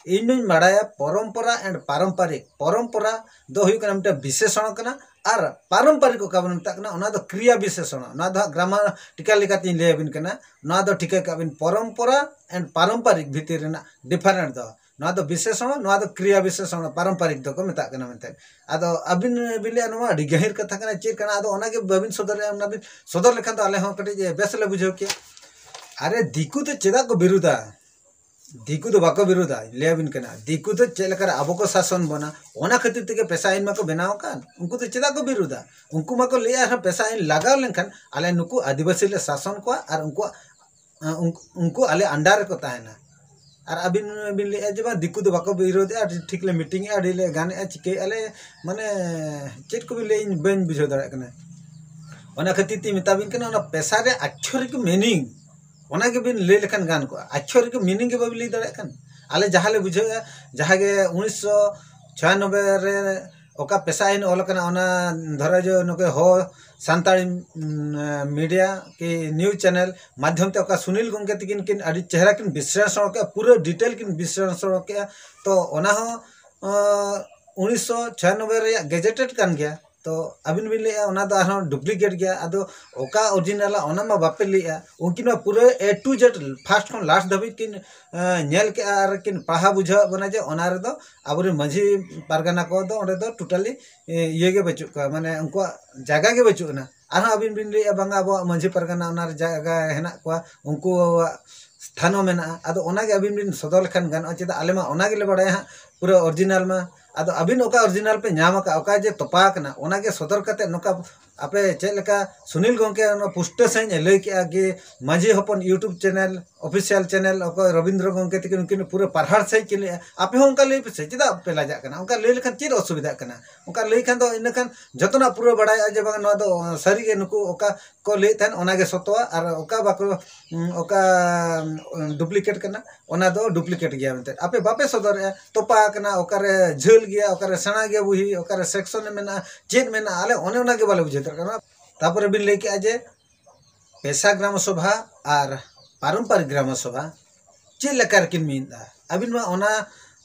ᱤᱧ ᱫᱩᱧ ᱵᱟᱲᱟᱭᱟ ᱯᱚᱨᱚᱢᱯᱚᱨᱟ and ᱯᱟᱨᱚᱢᱯᱟᱨᱤᱠ᱾ ᱯᱚᱨᱚᱢᱯᱚᱨᱟ ᱫᱚ ᱦᱩᱭᱩᱜ ᱠᱟᱱᱟ ᱢᱤᱫᱴᱟᱝ ᱵᱤᱥᱮᱥᱚᱱ ᱠᱟᱱᱟ, ᱟᱨ ᱯᱟᱨᱚᱢᱯᱟᱨᱤᱠ ᱚᱠᱟ ᱵᱚᱱ ᱢᱮᱛᱟᱜ ᱠᱟᱱᱟ, ᱚᱱᱟ ᱫᱚ ᱠᱨᱤᱭᱟ ᱵᱤᱥᱮᱥᱚᱱ᱾ ᱚᱱᱟ ᱫᱚ ᱦᱟᱸᱜ ᱜᱨᱟᱢᱟᱴᱤᱠᱟᱞ ᱞᱮᱠᱟᱛᱤᱧ ᱞᱟᱹᱭ ᱟᱵᱤᱱ ᱠᱟᱱᱟ᱾ ᱱᱚᱣᱟ ᱫᱚ ᱴᱷᱤᱠᱟᱹ ᱠᱟᱜ ᱵᱤᱱ, ᱯᱚᱨᱚᱢᱯᱚᱨᱟ and ᱯᱟᱨᱚᱢᱯᱟᱨᱤᱠ ᱵᱷᱤᱛᱤᱨ ᱨᱮᱱᱟᱜ ᱰᱤᱯᱷᱟᱨᱮᱱᱴ ᱫᱚ᱾ ᱱᱚᱣᱟ ᱫᱚ ᱵᱤᱥᱮᱥᱚᱱ, ᱱᱚᱣᱟ ᱫᱚ ᱠᱨᱤᱭᱟ ᱵᱤᱥᱮᱥᱚᱱ, ᱯᱟᱨᱚᱢᱯᱟᱨᱤᱠ ᱫᱚᱠᱚ ᱢᱮᱛᱟᱜ ᱠᱟᱱᱟ ᱢᱮᱱᱛᱮ᱾ ᱟᱫᱚ ᱟᱹᱵᱤᱱ ᱵᱤᱱ ᱞᱟᱹᱭᱟ ᱱᱚᱣᱟ ᱟᱹᱰᱤ ᱜᱟᱹᱦᱤᱨ ᱠᱟᱛᱷᱟ ᱠᱟᱱᱟ, ᱪᱮᱫ ᱠᱟᱱᱟ? ᱟᱫᱚ ᱚᱱᱟᱜᱮ ᱵᱟᱹᱵᱤᱱ ᱥᱚᱫᱚᱨᱮᱜᱼᱟ᱾ ᱚᱱᱟ ᱵᱤᱱ ᱥᱚᱫᱚᱨ ᱞᱮᱠᱷᱟᱱ ᱫᱚ ᱟᱞᱮ ᱦᱚᱸ ᱠᱟᱹᱴᱤᱡ ᱵᱮᱥ ᱞᱮ ᱵᱩᱡᱷᱟᱹᱣ ᱠᱮᱭᱟ᱾ ᱟᱨᱮ, ᱫᱤᱠᱩ ᱫᱚ ᱪᱮᱫᱟᱜ ᱠᱚ ᱵᱤᱨᱩᱫᱟ? ᱫᱤᱠᱩ ᱫᱚ ᱵᱟᱠᱚ ᱵᱤᱨᱩᱫᱟ, ᱞᱟᱹᱭᱟᱵᱤᱱ ᱠᱟᱱᱟ᱾ ᱫᱤᱠᱩ ᱫᱚ ᱪᱮᱫ ᱞᱮᱠᱟᱨᱮ ᱟᱵᱚ ᱠᱚ ᱥᱟᱥᱚᱱ ᱵᱚᱱᱟ, ᱚᱱᱟ ᱠᱷᱟᱹᱛᱤᱨ ᱛᱮᱜᱮ ᱯᱮᱥᱟ ᱟᱹᱭᱤᱱ ᱢᱟᱠᱚ ᱵᱮᱱᱟᱣ ᱟᱠᱟᱫ᱾ ᱩᱱᱠᱩ ᱫᱚ ᱪᱮᱫᱟᱜ ᱠᱚ ᱵᱤᱨᱩᱫᱟ? ᱩᱱᱠᱩ ᱢᱟᱠᱚ ᱞᱟᱹᱭᱟ, ᱟᱨᱦᱚᱸ ᱯᱮᱥᱟ ᱟᱹᱭᱤᱱ ᱞᱟᱜᱟᱣ ᱞᱮᱱᱠᱷᱟᱱ ᱟᱞᱮ ᱱᱩᱠᱩ ᱟᱹᱫᱤᱵᱟᱹᱥᱤ ᱞᱮ ᱥᱟᱥᱚᱱ ᱠᱚᱣᱟ ᱟᱨ ᱩᱱᱠᱩᱣᱟᱜ, ᱩᱱᱠᱩ, ᱩᱱᱠᱩ ᱟᱞᱮ ᱟᱱᱰᱟᱨ ᱨᱮᱠᱚ ᱛᱟᱦᱮᱱᱟ᱾ ᱟᱨ ᱟᱹᱵᱤᱱ ᱵᱤᱱ ᱞᱟᱹᱭᱮᱫᱼᱟ ᱡᱮ ᱵᱟᱝ, ᱫᱤᱠᱩ ᱫᱚ ᱵᱟᱠᱚ ᱵᱤᱨᱳᱫᱮᱜᱼᱟ, ᱟᱹᱰᱤ ᱴᱷᱤᱠ ᱞᱮ ᱢᱤᱴᱤᱝᱮᱜᱼᱟ, ᱟᱹᱰᱤ ᱞᱮ ᱜᱟᱱᱮᱜᱼᱟ, ᱪᱤᱠᱟᱹᱭᱮᱜᱼᱟ ᱞᱮ, ᱢᱟᱱᱮ ᱪᱮᱫ ᱠᱚᱵᱤᱱ ᱞᱟᱹᱭᱟ, ᱤᱧ ᱵᱟᱹᱧ ᱵᱩᱡᱷᱟᱹᱣ ᱫᱟᱲᱮᱭᱟᱜ ᱠᱟᱱᱟ᱾ ᱚᱱᱟ ᱠᱷᱟᱹᱛᱤᱨ ᱛᱮᱧ ᱢᱮᱛᱟᱵᱤᱱ ᱠᱟᱱᱟ, ᱚᱱᱟ ᱯᱮᱥᱟ ᱨᱮ ᱟᱠᱠᱷᱚᱨᱤᱠ ᱢᱤᱱᱤᱝ, ᱚᱱᱟ ᱜᱮᱵᱤᱱ ᱞᱟᱹᱭ ᱞᱮᱠᱷᱟᱱ ᱜᱟᱱ ᱠᱚᱜᱼᱟ᱾ ᱟᱠᱠᱷᱚᱨᱤᱠ ᱢᱤᱱᱤᱝ ᱜᱮ ᱵᱟᱵᱤᱱ ᱞᱟᱹᱭ ᱫᱟᱲᱮᱭᱟᱜ ᱠᱟᱱ᱾ ᱟᱞᱮ ᱡᱟᱦᱟᱸ ᱞᱮ ᱵᱩᱡᱷᱟᱹᱣᱮᱜᱼᱟ, ᱡᱟᱦᱟᱸ ᱜᱮ ᱩᱱᱤᱥᱥᱚ ᱪᱷᱚᱭᱟᱱᱚᱵᱵᱳᱭ ᱨᱮ ᱚᱠᱟ ᱯᱮᱥᱟ ᱟᱹᱭᱤᱱ ᱚᱞ ᱟᱠᱟᱱᱟ, ᱚᱱᱟ ᱫᱷᱚᱨᱚ ᱡᱮ ᱱᱩᱠᱩ ᱦᱚ ᱥᱟᱱᱛᱟᱲᱤ, ᱩᱢ, ᱢᱤᱰᱤᱭᱟ ᱠᱤ ᱱᱤᱭᱩᱡᱽ ᱪᱮᱱᱮᱞ ᱢᱟᱫᱽᱫᱷᱚᱢ ᱛᱮ ᱚᱠᱟ ᱥᱩᱱᱤᱞ ᱜᱚᱢᱠᱮ ᱛᱟᱹᱠᱤᱱ ᱠᱤᱱ ᱟᱹᱰᱤ ᱪᱮᱦᱨᱟ ᱠᱤᱱ ᱵᱤᱥᱞᱮᱥᱚᱱ ᱠᱮᱜᱼᱟ, ᱯᱩᱨᱟᱹ ᱰᱤᱴᱮᱞ ᱠᱤᱱ ᱵᱤᱥᱞᱮᱥᱚᱱ ᱠᱮᱜᱼᱟ᱾ ᱛᱚ ᱚᱱᱟ ᱦᱚᱸ, ᱟᱸ, ᱩᱱᱤᱥᱥᱚ ᱪᱷᱚᱭᱟᱱᱚᱵᱵᱳᱭ ᱨᱮᱭᱟᱜ ᱜᱮᱡᱮᱴᱮᱰ ᱠᱟᱱ ᱜᱮᱭᱟ᱾ ᱛᱚ ᱟᱹᱵᱤᱱ ᱵᱤᱱ ᱞᱟᱹᱭᱮᱜᱼᱟ ᱚᱱᱟ ᱫᱚ ᱟᱨᱦᱚᱸ ᱰᱩᱯᱞᱤᱠᱮᱴ ᱜᱮᱭᱟ᱾ ᱟᱫᱚ ᱚᱠᱟ ᱚᱨᱤᱡᱤᱱᱟᱞᱟ ᱚᱱᱟ ᱢᱟ ᱵᱟᱯᱮ ᱞᱟᱹᱭᱮᱜᱼᱟ᱾ ᱩᱱᱠᱤᱱ ᱢᱟ ᱯᱩᱨᱟᱹ A to Z, ᱯᱷᱟᱥᱴ ᱠᱷᱚᱱ ᱞᱟᱥᱴ ᱫᱷᱟᱹᱵᱤᱡ ᱠᱤᱱ, ᱟᱸ, ᱧᱮᱞ ᱠᱮᱜᱼᱟ ᱟᱨ ᱠᱤᱱ ᱯᱟᱲᱦᱟᱣ ᱵᱩᱡᱷᱟᱹᱣᱟᱜ ᱵᱚᱱᱟ ᱡᱮ ᱚᱱᱟ ᱨᱮᱫᱚ ᱟᱵᱚᱨᱮᱱ ᱢᱟᱹᱡᱷᱤ ᱯᱟᱨᱜᱟᱱᱟ ᱠᱚᱫᱚ ᱚᱸᱰᱮ ᱫᱚ ᱴᱳᱴᱟᱞᱤ, ᱮ, ᱤᱭᱟᱹ ᱜᱮ ᱵᱟᱹᱪᱩᱜ ᱠᱚᱣᱟ, ᱢᱟᱱᱮ ᱩᱱᱠᱩᱣᱟᱜ ᱡᱟᱭᱜᱟ ᱜᱮ ᱵᱟᱹᱪᱩᱜ ᱟᱱᱟ᱾ ᱟᱨᱦᱚᱸ ᱟᱹᱵᱤᱱ ᱵᱤᱱ ᱞᱟᱹᱭᱮᱜᱼᱟ ᱵᱟᱝᱟ ᱟᱵᱚᱣᱟᱜ ᱢᱟᱹᱡᱷᱤ ᱯᱟᱨᱜᱟᱱᱟ ᱚᱱᱟ ᱨᱮ ᱡᱟᱭᱜᱟ ᱦᱮᱱᱟᱜ ᱠᱚᱣᱟ, ᱩᱱᱠᱩᱣᱟᱜ ᱥᱛᱷᱟᱱ ᱦᱚᱸ ᱢᱮᱱᱟᱜᱼᱟ᱾ ᱟᱫᱚ ᱚᱱᱟᱜᱮ ᱟᱹᱵᱤᱱ ᱵᱤᱱ ᱥᱚᱫᱚᱨ ᱞᱮᱠᱷᱟᱱ ᱜᱟᱱᱚᱜᱼᱟ, ᱪᱮᱫᱟᱜ ᱟᱞᱮ ᱢᱟ ᱚᱱᱟ ᱜᱮᱞᱮ ᱵᱟᱲᱟᱭᱟ ᱦᱟᱸᱜ, ᱯᱩᱨᱟᱹ ᱚᱨᱤᱡᱤᱱᱟᱞ ᱢᱟ ᱟᱫᱚ ᱟᱹᱵᱤᱱ ᱚᱠᱟ ᱚᱨᱤᱡᱤᱱᱟᱞ ᱯᱮ ᱧᱟᱢ ᱟᱠᱟᱫ, ᱚᱠᱟ ᱡᱮ ᱛᱚᱯᱟ ᱟᱠᱟᱱᱟ, ᱚᱱᱟᱜᱮ ᱥᱚᱫᱚᱨ ᱠᱟᱛᱮ ᱱᱚᱝᱠᱟ ᱟᱯᱮ ᱪᱮᱫ ᱞᱮᱠᱟ ᱥᱩᱱᱤᱞ ᱜᱚᱢᱠᱮ ᱚᱱᱟ ᱯᱩᱥᱴᱟᱹ ᱥᱟᱺᱦᱤᱡ ᱮ ᱞᱟᱹᱭ ᱠᱮᱜᱼᱟ ᱡᱮ ᱢᱟᱹᱡᱷᱤ ᱦᱚᱯᱚᱱ YouTube ᱪᱮᱱᱮᱞ, ᱚᱯᱷᱤᱥᱤᱭᱟᱞ ᱪᱮᱱᱮᱞ, ᱚᱠᱚᱭ ᱨᱚᱵᱤᱱᱫᱨᱚ ᱜᱚᱢᱠᱮ ᱛᱟᱹᱠᱤᱱ, ᱩᱱᱠᱤᱱ ᱯᱩᱨᱟᱹ ᱯᱟᱨᱦᱟᱲ ᱥᱟᱺᱦᱤᱡ ᱠᱤᱱ ᱞᱟᱹᱭᱮᱜᱼᱟ᱾ ᱟᱯᱮ ᱦᱚᱸ ᱚᱱᱠᱟ ᱞᱟᱹᱭ ᱯᱮᱥᱮ, ᱪᱮᱫᱟᱜ ᱯᱮ ᱞᱟᱡᱟᱜ ᱠᱟᱱᱟ? ᱚᱱᱠᱟ ᱞᱟᱹᱭ ᱞᱮᱠᱷᱟᱱ ᱪᱮᱫ ᱚᱥᱩᱵᱤᱫᱷᱟᱜ ᱠᱟᱱᱟ? ᱚᱱᱠᱟ ᱞᱟᱹᱭ ᱠᱷᱟᱱ ᱫᱚ ᱤᱱᱟᱹ ᱠᱷᱟᱱ ᱡᱚᱛᱚᱱᱟᱜ ᱯᱩᱨᱟᱹ ᱵᱟᱲᱟᱭᱚᱜᱼᱟ ᱡᱮ ᱵᱟᱝ ᱱᱚᱣᱟ ᱫᱚ ᱥᱟᱹᱨᱤᱜᱮ ᱱᱩᱠᱩ ᱚᱠᱟ ᱠᱚ ᱞᱟᱹᱭᱮᱫ ᱛᱟᱦᱮᱸᱫ ᱚᱱᱟᱜᱮ ᱥᱚᱛᱚᱣᱟ, ᱟᱨ ᱚᱠᱟ ᱵᱟᱠᱚ, ᱚᱠᱟ ᱰᱩᱯᱞᱤᱠᱮᱴ ᱠᱟᱱᱟ ᱚᱱᱟ ᱫᱚ ᱰᱩᱯᱞᱤᱠᱮᱴ ᱜᱮᱭᱟ ᱢᱮᱱᱛᱮ ᱟᱯᱮ ᱵᱟᱯᱮ ᱥᱚᱫᱚᱨᱮᱜᱼᱟ᱾ ᱛᱚᱯᱟ ᱟᱠᱟᱱᱟ, ᱚᱠᱟᱨᱮ ᱡᱷᱟᱹᱞ ᱜᱮᱭᱟ, ᱚᱠᱟᱨᱮ ᱥᱮᱬᱟ ᱜᱮᱭᱟ ᱵᱩᱦᱤ, ᱚᱠᱟᱨᱮ ᱥᱮᱠᱥᱚᱱ ᱢᱮᱱᱟᱜᱼᱟ, ᱪᱮᱫ ᱢᱮᱱᱟᱜᱼᱟ, ᱟᱞᱮ ᱚᱱᱮ ᱚᱱᱟᱜᱮ ᱵᱟᱞᱮ ᱵᱩᱡᱷᱟᱹᱣ ᱫᱟᱲᱮᱭᱟᱜ ᱠᱟᱱᱟ᱾ ᱛᱟᱯᱚᱨᱮ ᱵᱤᱱ ᱞᱟᱹᱭ ᱠᱮᱜᱼᱟ ᱡᱮ ᱯᱮᱥᱟ ᱜᱨᱟᱢ ᱥᱚᱵᱷᱟ ᱟᱨ ᱯᱟᱨᱚᱢᱯᱟᱨᱤᱠ ᱜᱨᱟᱢ ᱥᱚᱵᱷᱟ ᱪᱮᱫ ᱞᱮᱠᱟ ᱨᱮᱠᱤᱱ ᱢᱤᱫᱼᱟ? ᱟᱹᱵᱤᱱ ᱢᱟ ᱚᱱᱟ,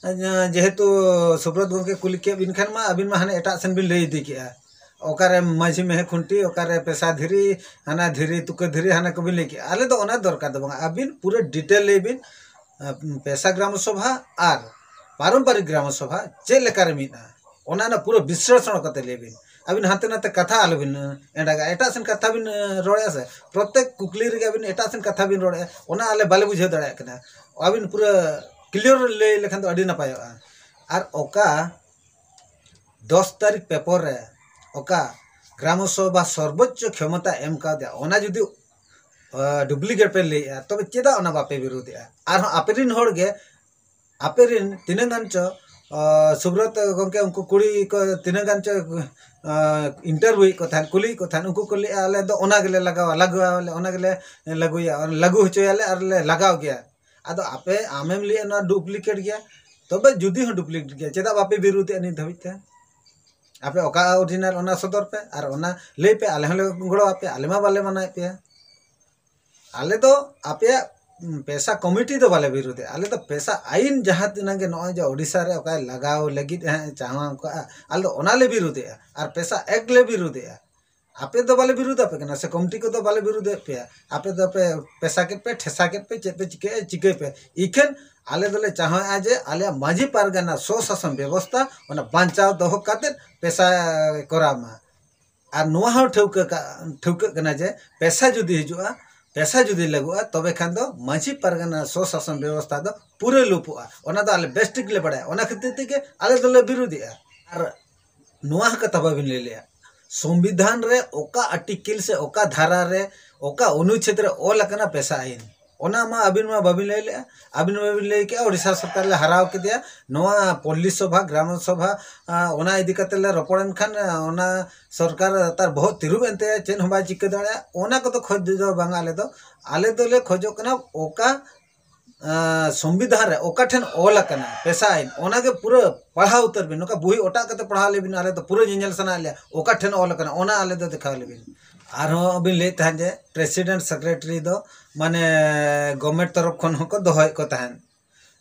ᱡᱮᱦᱮᱛᱩ ᱥᱩᱵᱨᱚᱛ ᱜᱚᱢᱠᱮ ᱠᱩᱞᱤ ᱠᱮᱫ ᱵᱤᱱ ᱠᱷᱟᱱ ᱢᱟ ᱟᱹᱵᱤᱱ ᱢᱟ ᱦᱟᱱᱮ ᱮᱴᱟᱜ ᱥᱮᱱ ᱵᱤᱱ ᱞᱟᱹᱭ ᱤᱫᱤ ᱠᱮᱜᱼᱟ᱾ ᱚᱠᱟᱨᱮ ᱢᱟᱹᱡᱷᱤ ᱢᱮᱦᱮ ᱠᱷᱩᱱᱴᱤ, ᱚᱠᱟᱨᱮ ᱯᱮᱥᱟ ᱫᱷᱤᱨᱤ, ᱦᱟᱱᱟ ᱫᱷᱤᱨᱤ, ᱛᱩᱠᱟᱹ ᱫᱷᱤᱨᱤ, ᱦᱟᱱᱟ ᱠᱚᱵᱤᱱ ᱞᱟᱹᱭ ᱠᱮᱜᱼᱟ᱾ ᱟᱞᱮ ᱫᱚ ᱚᱱᱟ ᱫᱚᱨᱠᱟᱨ ᱫᱚ ᱵᱟᱝ, ᱟᱹᱵᱤᱱ ᱯᱩᱨᱟᱹ ᱰᱤᱴᱮᱞ ᱞᱟᱹᱭ ᱵᱤᱱ᱾ ᱟᱸ, ᱯᱮᱥᱟ ᱜᱨᱟᱢ ᱥᱚᱵᱷᱟ ᱟᱨ ᱯᱟᱨᱚᱢᱯᱟᱨᱤᱠ ᱜᱨᱟᱢ ᱥᱚᱵᱷᱟ ᱪᱮᱫ ᱞᱮᱠᱟᱨᱮ ᱢᱤᱫᱼᱟ, ᱚᱱᱟ ᱨᱮᱱᱟᱜ ᱯᱩᱨᱟᱹ ᱵᱤᱥᱞᱮᱥᱚᱱ ᱠᱟᱛᱮ ᱞᱟᱹᱭ ᱵᱤᱱ᱾ ᱟᱹᱵᱤᱱ ᱦᱟᱱᱛᱮ ᱱᱟᱛᱮ ᱠᱟᱛᱷᱟ ᱟᱞᱚᱵᱤᱱ, ᱟᱸ, ᱮᱸᱰᱟᱜᱟ᱾ ᱮᱴᱟᱜ ᱥᱮᱱ ᱠᱟᱛᱷᱟ ᱵᱤᱱ, ᱟᱸ, ᱨᱚᱲᱮᱫᱼᱟ ᱥᱮ, ᱯᱨᱚᱛᱮᱠ ᱠᱩᱠᱞᱤ ᱨᱮᱜᱮ ᱟᱹᱵᱤᱱ ᱮᱴᱟᱜ ᱥᱮᱱ ᱠᱟᱛᱷᱟ ᱵᱤᱱ ᱨᱚᱲᱮᱫᱼᱟ, ᱚᱱᱟ ᱟᱞᱮ ᱵᱟᱞᱮ ᱵᱩᱡᱷᱟᱹᱣ ᱫᱟᱲᱮᱭᱟᱜ ᱠᱟᱱᱟ᱾ ᱟᱹᱵᱤᱱ ᱯᱩᱨᱟᱹ ᱠᱞᱤᱭᱟᱨ ᱞᱟᱹᱭ ᱞᱮᱠᱷᱟᱱ ᱫᱚ ᱟᱹᱰᱤ ᱱᱟᱯᱟᱭᱚᱜᱼᱟ᱾ ᱟᱨ ᱚᱠᱟ ᱫᱚᱥ ᱛᱟᱹᱨᱤᱠᱷ ᱯᱮᱯᱚᱨ ᱨᱮ ᱚᱠᱟ ᱜᱨᱟᱢ ᱥᱚᱵᱷᱟ ᱥᱚᱨᱵᱳᱪᱪᱚ ᱠᱷᱮᱢᱚᱛᱟ ᱮᱢ ᱠᱟᱣᱫᱮᱭᱟ, ᱚᱱᱟ ᱡᱩᱫᱤ, ᱟᱸ, ᱰᱩᱯᱞᱤᱠᱮᱴ ᱯᱮ ᱞᱟᱹᱭᱮᱜᱼᱟ, ᱛᱚᱵᱮ ᱪᱮᱫᱟᱜ ᱚᱱᱟ ᱵᱟᱯᱮ ᱵᱤᱨᱳᱫᱮᱜᱼᱟ? ᱟᱨᱦᱚᱸ ᱟᱯᱮ ᱨᱤᱱ ᱦᱚᱲ ᱜᱮ, ᱟᱯᱮ ᱨᱤᱱ ᱛᱤᱱᱟᱹᱜ ᱜᱟᱱ ᱪᱚ, ᱟᱸ, ᱥᱩᱵᱨᱚᱛ ᱜᱚᱢᱠᱮ ᱩᱱᱠᱩ ᱠᱩᱲᱤ ᱠᱚ ᱛᱤᱱᱟᱹᱜ ᱜᱟᱱ ᱪᱚ, ᱟᱸ, ᱤᱱᱴᱟᱨᱵᱷᱤᱭᱩᱭᱮᱫ ᱠᱚ ᱛᱟᱦᱮᱸᱫ, ᱠᱩᱞᱤᱭᱮᱫ ᱠᱚ ᱛᱟᱦᱮᱸᱫ, ᱩᱱᱠᱩ ᱠᱚ ᱞᱟᱹᱭᱮᱜᱼᱟ, "ᱟᱞᱮ ᱫᱚ ᱚᱱᱟ ᱜᱮᱞᱮ ᱞᱟᱜᱟᱣᱟ, ᱞᱟᱜᱟᱣᱟᱞᱮ, ᱚᱱᱟ ᱜᱮᱞᱮ ᱞᱟᱹᱜᱩᱭᱟ, ᱞᱟᱹᱜᱩ ᱦᱚᱪᱚᱭᱟᱞᱮ ᱟᱨ ᱞᱮ ᱞᱟᱜᱟᱣ ᱜᱮᱭᱟ᱾" ᱟᱫᱚ ᱟᱯᱮ, ᱟᱢᱮᱢ ᱞᱟᱹᱭᱮᱫᱼᱟ ᱱᱚᱣᱟ ᱰᱩᱯᱞᱤᱠᱮᱴ ᱜᱮᱭᱟ, ᱛᱚᱵᱮ ᱡᱩᱫᱤ ᱦᱚᱸ ᱰᱩᱯᱞᱤᱠᱮᱴ ᱜᱮᱭᱟ, ᱪᱮᱫᱟᱜ ᱵᱟᱯᱮ ᱵᱤᱨᱳᱫᱮᱜᱼᱟ ᱱᱤᱛ ᱫᱷᱟᱹᱵᱤᱡ ᱛᱮ? ᱟᱯᱮ ᱚᱠᱟ ᱚᱨᱤᱡᱤᱱᱟᱞ ᱚᱱᱟ ᱥᱚᱫᱚᱨ ᱯᱮ ᱟᱨ ᱚᱱᱟ ᱞᱟᱹᱭ ᱯᱮ, ᱟᱞᱮ ᱦᱚᱸᱞᱮ ᱜᱚᱲᱚ ᱟᱯᱮᱭᱟ, ᱟᱞᱮ ᱢᱟ ᱵᱟᱞᱮ ᱢᱟᱱᱟᱭᱮᱫ ᱯᱮᱭᱟ᱾ ᱟᱞᱮ ᱫᱚ ᱟᱯᱮᱭᱟᱜ, ᱩᱸ, ᱯᱮᱥᱟ ᱠᱚᱢᱤᱴᱤ ᱫᱚ ᱵᱟᱞᱮ ᱵᱤᱨᱳᱫᱮᱜᱼᱟ, ᱟᱞᱮ ᱫᱚ ᱯᱮᱥᱟ ᱟᱭᱤᱱ ᱡᱟᱦᱟᱸ ᱛᱤᱱᱟᱹᱜ ᱜᱮ ᱱᱚᱜᱼᱚᱭ ᱡᱮ ᱳᱰᱤᱥᱟ ᱨᱮ ᱚᱠᱟᱭ ᱞᱟᱜᱟᱣ ᱞᱟᱹᱜᱤᱫ ᱦᱟᱸᱜ ᱪᱟᱦᱟᱣ ᱠᱟᱜᱼᱟ, ᱟᱞᱮ ᱫᱚ ᱚᱱᱟ ᱞᱮ ᱵᱤᱨᱳᱫᱮᱜᱼᱟ ᱟᱨ ᱯᱮᱥᱟ ᱮᱠᱴ ᱞᱮ ᱵᱤᱨᱳᱫᱮᱜᱼᱟ᱾ ᱟᱯᱮ ᱫᱚ ᱵᱟᱞᱮ ᱵᱤᱨᱳᱫ ᱟᱯᱮ ᱠᱟᱱᱟ ᱥᱮ ᱠᱚᱢᱤᱴᱤ ᱠᱚᱫᱚ ᱵᱟᱞᱮ ᱵᱤᱨᱳᱫᱮᱫ ᱯᱮᱭᱟ᱾ ᱟᱯᱮ ᱫᱚ ᱯᱮ ᱯᱮᱥᱟ ᱠᱮᱫ ᱯᱮ, ᱴᱷᱮᱥᱟ ᱠᱮᱫ ᱯᱮ, ᱪᱮᱫ ᱯᱮ ᱪᱤᱠᱟᱹᱭᱟ, ᱪᱤᱠᱟᱹᱭ ᱯᱮ᱾ ᱤᱠᱷᱟᱹᱱ ᱟᱞᱮ ᱫᱚᱞᱮ ᱪᱟᱦᱟᱣᱮᱫᱼᱟ ᱡᱮ ᱟᱞᱮᱭᱟᱜ ᱢᱟᱹᱡᱷᱤ ᱯᱟᱨᱜᱟᱱᱟ ᱥᱚᱥᱟᱥᱚᱱ ᱵᱮᱵᱚᱥᱛᱷᱟ ᱚᱱᱟ ᱵᱟᱧᱪᱟᱣ ᱫᱚᱦᱚ ᱠᱟᱛᱮᱫ ᱯᱮᱥᱟ ᱠᱚᱨᱟᱣ ᱢᱟ᱾ ᱟᱨ ᱱᱚᱣᱟ ᱦᱚᱸ ᱴᱷᱟᱹᱣᱠᱟᱹ ᱠᱟᱜ, ᱴᱷᱟᱹᱣᱠᱟᱹᱜ ᱠᱟᱱᱟ ᱡᱮ ᱯᱮᱥᱟ ᱡᱩᱫᱤ ᱦᱤᱡᱩᱜᱼᱟ, ᱯᱮᱥᱟ ᱡᱩᱫᱤ ᱞᱟᱹᱜᱩᱜᱼᱟ, ᱛᱚᱵᱮ ᱠᱷᱟᱱ ᱫᱚ ᱢᱟᱹᱡᱷᱤ ᱯᱟᱨᱜᱟᱱᱟ ᱥᱚᱥᱟᱥᱚᱱ ᱵᱮᱵᱚᱥᱛᱷᱟ ᱫᱚ ᱯᱩᱨᱟᱹ ᱞᱩᱯᱩᱜᱼᱟ᱾ ᱚᱱᱟ ᱫᱚ ᱟᱞᱮ ᱵᱮᱥ ᱴᱷᱤᱠ ᱞᱮ ᱵᱟᱲᱟᱭᱟ, ᱚᱱᱟ ᱠᱷᱟᱹᱛᱤᱨ ᱛᱮᱜᱮ ᱟᱞᱮ ᱫᱚᱞᱮ ᱵᱤᱨᱩᱫᱷᱮᱜᱼᱟ᱾ ᱟᱨ ᱱᱚᱣᱟ ᱦᱚᱸ ᱠᱟᱛᱷᱟ ᱵᱟᱵᱤᱱ ᱞᱟᱹᱭ ᱞᱮᱜᱼᱟ, ᱥᱚᱝᱵᱤᱫᱷᱟᱱ ᱨᱮ ᱚᱠᱟ ᱟᱨᱴᱤᱠᱮᱞ ᱥᱮ ᱚᱠᱟ ᱫᱷᱟᱨᱟ ᱨᱮ, ᱚᱠᱟ ᱚᱱᱩᱪᱷᱮᱫ ᱨᱮ ᱚᱞ ᱟᱠᱟᱱᱟ ᱯᱮᱥᱟ ᱟᱹᱭᱤᱱ? ᱚᱱᱟ ᱢᱟ ᱟᱹᱵᱤᱱ ᱢᱟ ᱵᱟᱵᱤᱱ ᱞᱟᱹᱭ ᱞᱮᱜᱼᱟ᱾ ᱟᱹᱵᱤᱱ ᱢᱟᱵᱤᱱ ᱞᱟᱹᱭ ᱠᱮᱜᱼᱟ ᱳᱰᱤᱥᱟ ᱥᱚᱨᱠᱟᱨ ᱞᱮ ᱦᱟᱨᱟᱣ ᱠᱮᱫᱮᱭᱟ, ᱱᱚᱣᱟ ᱯᱚᱞᱞᱤ ᱥᱚᱵᱷᱟ, ᱜᱨᱟᱢ ᱥᱚᱵᱷᱟ, ᱟ, ᱚᱱᱟ ᱤᱫᱤ ᱠᱟᱛᱮ ᱞᱮ ᱨᱚᱯᱚᱲᱮᱱ ᱠᱷᱟᱱ, ᱟ, ᱚᱱᱟ ᱥᱚᱨᱠᱟᱨ ᱛᱟᱨ ᱵᱚᱦᱚᱜ ᱛᱤᱨᱩᱵ ᱮᱱ ᱛᱟᱭᱟ, ᱪᱮᱫ ᱦᱚᱸ ᱵᱟᱭ ᱪᱤᱠᱟᱹ ᱫᱟᱲᱮᱭᱟᱜᱼᱟ᱾ ᱚᱱᱟ ᱠᱚᱫᱚ ᱠᱷᱚᱡᱽ ᱫᱚ ᱵᱟᱝᱟ᱾ ᱟᱞᱮ ᱫᱚ, ᱟᱞᱮ ᱫᱚᱞᱮ ᱠᱷᱚᱡᱚᱜ ᱠᱟᱱᱟ ᱚᱠᱟ, ᱟ, ᱥᱚᱝᱵᱤᱫᱷᱟᱱ ᱨᱮ ᱚᱠᱟ ᱴᱷᱮᱱ ᱚᱞ ᱟᱠᱟᱱᱟ ᱯᱮᱥᱟ ᱟᱹᱭᱤᱱ, ᱚᱱᱟᱜᱮ ᱯᱩᱨᱟᱹ ᱯᱟᱲᱦᱟᱣ ᱩᱛᱟᱹᱨ ᱵᱤᱱ᱾ ᱱᱚᱝᱠᱟ ᱵᱩᱦᱤ ᱚᱴᱟᱜ ᱠᱟᱛᱮ ᱯᱟᱲᱦᱟᱣ ᱞᱮᱵᱤᱱ, ᱟᱞᱮ ᱫᱚ ᱯᱩᱨᱟᱹ ᱧᱮᱧᱮᱞ ᱥᱟᱱᱟᱭᱮᱫ ᱞᱮᱭᱟ, ᱚᱠᱟ ᱴᱷᱮᱱ ᱚᱞ ᱟᱠᱟᱱᱟ ᱚᱱᱟ ᱟᱞᱮ ᱫᱚ ᱫᱮᱠᱷᱟᱣ ᱞᱮᱵᱤᱱ᱾ ᱟᱨᱦᱚᱸ ᱵᱤᱱ ᱞᱟᱹᱭᱮᱫ ᱛᱟᱦᱮᱸᱫ ᱡᱮ ᱯᱨᱮᱥᱤᱰᱮᱱᱴ ᱥᱮᱠᱨᱮᱴᱟᱨᱤ ᱫᱚ ᱢᱟᱱᱮ ᱜᱚᱵᱷᱢᱮᱱᱴ ᱛᱚᱨᱚᱯ ᱠᱷᱚᱱ ᱦᱚᱸᱠᱚ ᱫᱚᱦᱚᱭᱮᱫ ᱠᱚ ᱛᱟᱦᱮᱸᱫ,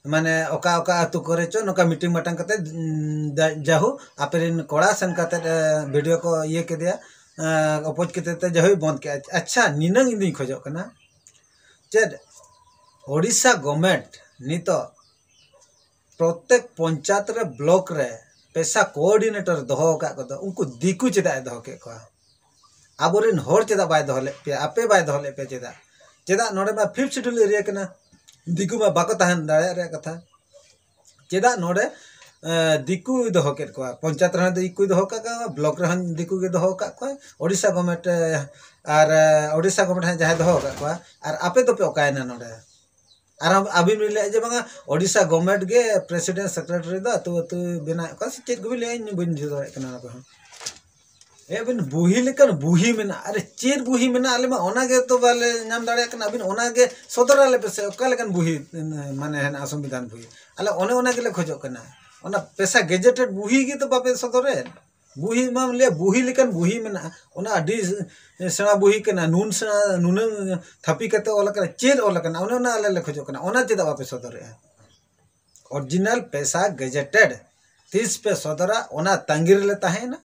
ᱢᱟᱱᱮ ᱚᱠᱟ ᱚᱠᱟ ᱟᱹᱛᱩ ᱠᱚᱨᱮ ᱪᱚ ᱱᱚᱝᱠᱟ ᱢᱤᱴᱤᱝ ᱢᱟᱴᱟᱝ ᱠᱟᱛᱮ, ᱩᱢ, ᱡᱟ-, ᱡᱟᱦᱳ ᱟᱯᱮᱨᱮᱱ ᱠᱚᱲᱟ ᱥᱮᱱ ᱠᱟᱛᱮ, ᱮ, ᱵᱷᱤᱰᱤᱭᱳ ᱠᱚ ᱤᱭᱟᱹ ᱠᱮᱫᱮᱭᱟ, ᱮ, ᱚᱯᱳᱡᱽ ᱠᱮᱫᱮ ᱛᱮ ᱡᱟᱦᱳᱭ ᱵᱚᱱᱫ ᱠᱮᱫᱼᱟ᱾ ᱟᱪᱪᱷᱟ, ᱱᱤᱱᱟᱹᱝ ᱤᱧ ᱫᱩᱧ ᱠᱷᱚᱡᱚᱜ ᱠᱟᱱᱟ, ᱪᱮᱫ ᱳᱰᱤᱥᱟ ᱜᱚᱵᱷᱢᱮᱱᱴ ᱱᱤᱛᱚᱜ ᱯᱨᱚᱛᱮᱠ ᱯᱚᱧᱪᱟᱭᱮᱛ ᱨᱮ, ᱵᱞᱚᱠ ᱨᱮ ᱯᱮᱥᱟ ᱠᱳᱚᱨᱰᱤᱱᱮᱴᱚᱨ ᱫᱚᱦᱚ ᱟᱠᱟᱫ ᱠᱚᱫᱚ ᱩᱱᱠᱩ ᱫᱤᱠᱩ ᱪᱮᱫᱟᱜ ᱮ ᱫᱚᱦᱚ ᱠᱮᱫ ᱠᱚᱣᱟ? ᱟᱵᱚᱨᱮᱱ ᱦᱚᱲ ᱪᱮᱫᱟᱜ ᱵᱟᱭ ᱫᱚᱦᱚ ᱞᱮᱫ ᱯᱮᱭᱟ? ᱟᱯᱮ ᱵᱟᱭ ᱫᱚᱦᱚ ᱞᱮᱫ ᱯᱮᱭᱟ ᱪᱮᱫᱟᱜ? ᱪᱮᱫᱟᱜ ᱱᱚᱰᱮ ᱢᱟ ᱯᱷᱤᱯᱛᱷ ᱥᱤᱰᱩᱞ ᱮᱨᱤᱭᱟ ᱠᱟᱱᱟ, ᱫᱤᱠᱩ ᱢᱟ ᱵᱟᱠᱚ ᱛᱟᱦᱮᱸ ᱫᱟᱲᱮᱭᱟᱜ ᱨᱮᱭᱟᱜ ᱠᱟᱛᱷᱟ᱾ ᱪᱮᱫᱟᱜ ᱱᱚᱰᱮ, ᱮ, ᱫᱤᱠᱩᱭ ᱫᱚᱦᱚ ᱠᱮᱫ ᱠᱚᱣᱟ? ᱯᱚᱧᱪᱟᱭᱮᱛ ᱨᱮᱦᱚᱸ ᱫᱤᱠᱩᱭ ᱫᱚᱦᱚ ᱠᱟᱜ ᱠᱚᱣᱟ, ᱵᱞᱚᱠ ᱨᱮᱦᱚᱸ ᱫᱤᱠᱩ ᱜᱮ ᱫᱚᱦᱚ ᱠᱟᱜ ᱠᱚᱣᱟ, ᱳᱰᱤᱥᱟ ᱜᱚᱵᱷᱢᱮᱱᱴ, ᱮ, ᱟᱨ, ᱮ, ᱳᱰᱤᱥᱟ ᱜᱚᱵᱷᱢᱮᱱᱴ ᱦᱚᱸ ᱡᱟᱦᱟᱸᱭ ᱫᱚᱦᱚ ᱠᱟᱜ ᱠᱚᱣᱟ, ᱟᱨ ᱟᱯᱮ ᱫᱚᱯᱮ ᱚᱠᱟᱭᱮᱱᱟ ᱱᱚᱰᱮ? ᱟᱨ ᱟᱵ-, ᱟᱹᱵᱤᱱ ᱵᱤᱱ ᱞᱟᱹᱭᱮᱫ ᱡᱮ ᱵᱟᱝᱟ ᱳᱰᱤᱥᱟ ᱜᱚᱵᱷᱢᱮᱱᱴ ᱜᱮ ᱯᱨᱮᱥᱤᱰᱮᱱᱴ ᱥᱮᱠᱨᱮᱴᱟᱨᱤ ᱫᱚ ᱟᱹᱛᱩ ᱟᱹᱛᱩ ᱵᱮᱱᱟᱣᱮᱫ ᱠᱚᱣᱟ ᱥᱮ ᱪᱮᱫ ᱠᱚᱵᱤᱱ ᱞᱟᱹᱭᱟ, ᱤᱧ ᱵᱟᱹᱧ ᱵᱩᱡᱷᱟᱹᱣ ᱫᱟᱲᱮᱭᱟᱜ ᱠᱟᱱᱟ ᱚᱱᱟ ᱠᱚᱦᱚᱸ᱾ ᱮ ᱟᱹᱵᱤᱱ ᱵᱩᱦᱤ ᱞᱮᱠᱟᱱ ᱵᱩᱦᱤ ᱢᱮᱱᱟᱜᱼᱟ᱾ ᱟᱨᱮ ᱪᱮᱫ ᱵᱩᱦᱤ ᱢᱮᱱᱟᱜᱼᱟ? ᱟᱞᱮ ᱢᱟ ᱚᱱᱟ ᱜᱮ ᱛᱚ ᱵᱟᱞᱮ ᱧᱟᱢ ᱫᱟᱲᱮᱭᱟᱜ ᱠᱟᱱᱟ᱾ ᱟᱹᱵᱤᱱ ᱚᱱᱟ ᱜᱮ ᱥᱚᱫᱚᱨ ᱟᱞᱮ ᱯᱮᱥᱮ, ᱚᱠᱟ ᱞᱮᱠᱟᱱ ᱵᱩᱦᱤ, ᱢᱟᱱᱮ, ᱦᱮᱱᱟᱜᱼᱟ ᱥᱚᱝᱵᱤᱫᱷᱟᱱ ᱵᱩᱦᱤ? ᱟᱞᱮ ᱚᱱᱮ ᱚᱱᱟ ᱜᱮᱞᱮ ᱠᱷᱚᱡᱚᱜ ᱠᱟᱱᱟ᱾ ᱚᱱᱟ ᱯᱮᱥᱟ ᱜᱮᱡᱮᱴᱮᱰ ᱵᱩᱦᱤ ᱜᱮ ᱛᱚ ᱵᱟᱯᱮ ᱥᱚᱫᱚᱨᱮᱫ᱾ ᱵᱩᱦᱤ ᱢᱟᱢ ᱞᱟᱹᱭᱟ, ᱵᱩᱦᱤ ᱞᱮᱠᱟᱱ ᱵᱩᱦᱤ ᱢᱮᱱᱟᱜᱼᱟ, ᱚᱱᱟ ᱟᱹᱰᱤ ᱥᱮᱬᱟ ᱵᱩᱦᱤ ᱠᱟᱱᱟ, ᱱᱩᱱ ᱥᱮᱬᱟ, ᱱᱩᱱᱟᱹᱝ ᱛᱷᱟᱹᱯᱤ ᱠᱟᱛᱮ ᱚᱞ ᱟᱠᱟᱱᱟ, ᱪᱮᱫ ᱚᱞ ᱟᱠᱟᱱᱟ? ᱚᱱᱮ ᱚᱱᱟ ᱟᱞᱮ ᱞᱮ ᱠᱷᱚᱡᱚᱜ ᱠᱟᱱᱟ, ᱚᱱᱟ ᱪᱮᱫᱟᱜ ᱵᱟᱯᱮ ᱥᱚᱫᱚᱨᱮᱜᱼᱟ? ᱚᱨᱤᱡᱤᱱᱟᱞ ᱯᱮᱥᱟ ᱜᱮᱡᱮᱴᱮᱰ ᱛᱤᱥ ᱯᱮ ᱥᱚᱫᱚᱨᱟ, ᱚᱱᱟ ᱛᱟᱺᱜᱤ ᱨᱮᱞᱮ ᱛᱟᱦᱮᱸᱭᱮᱱᱟ᱾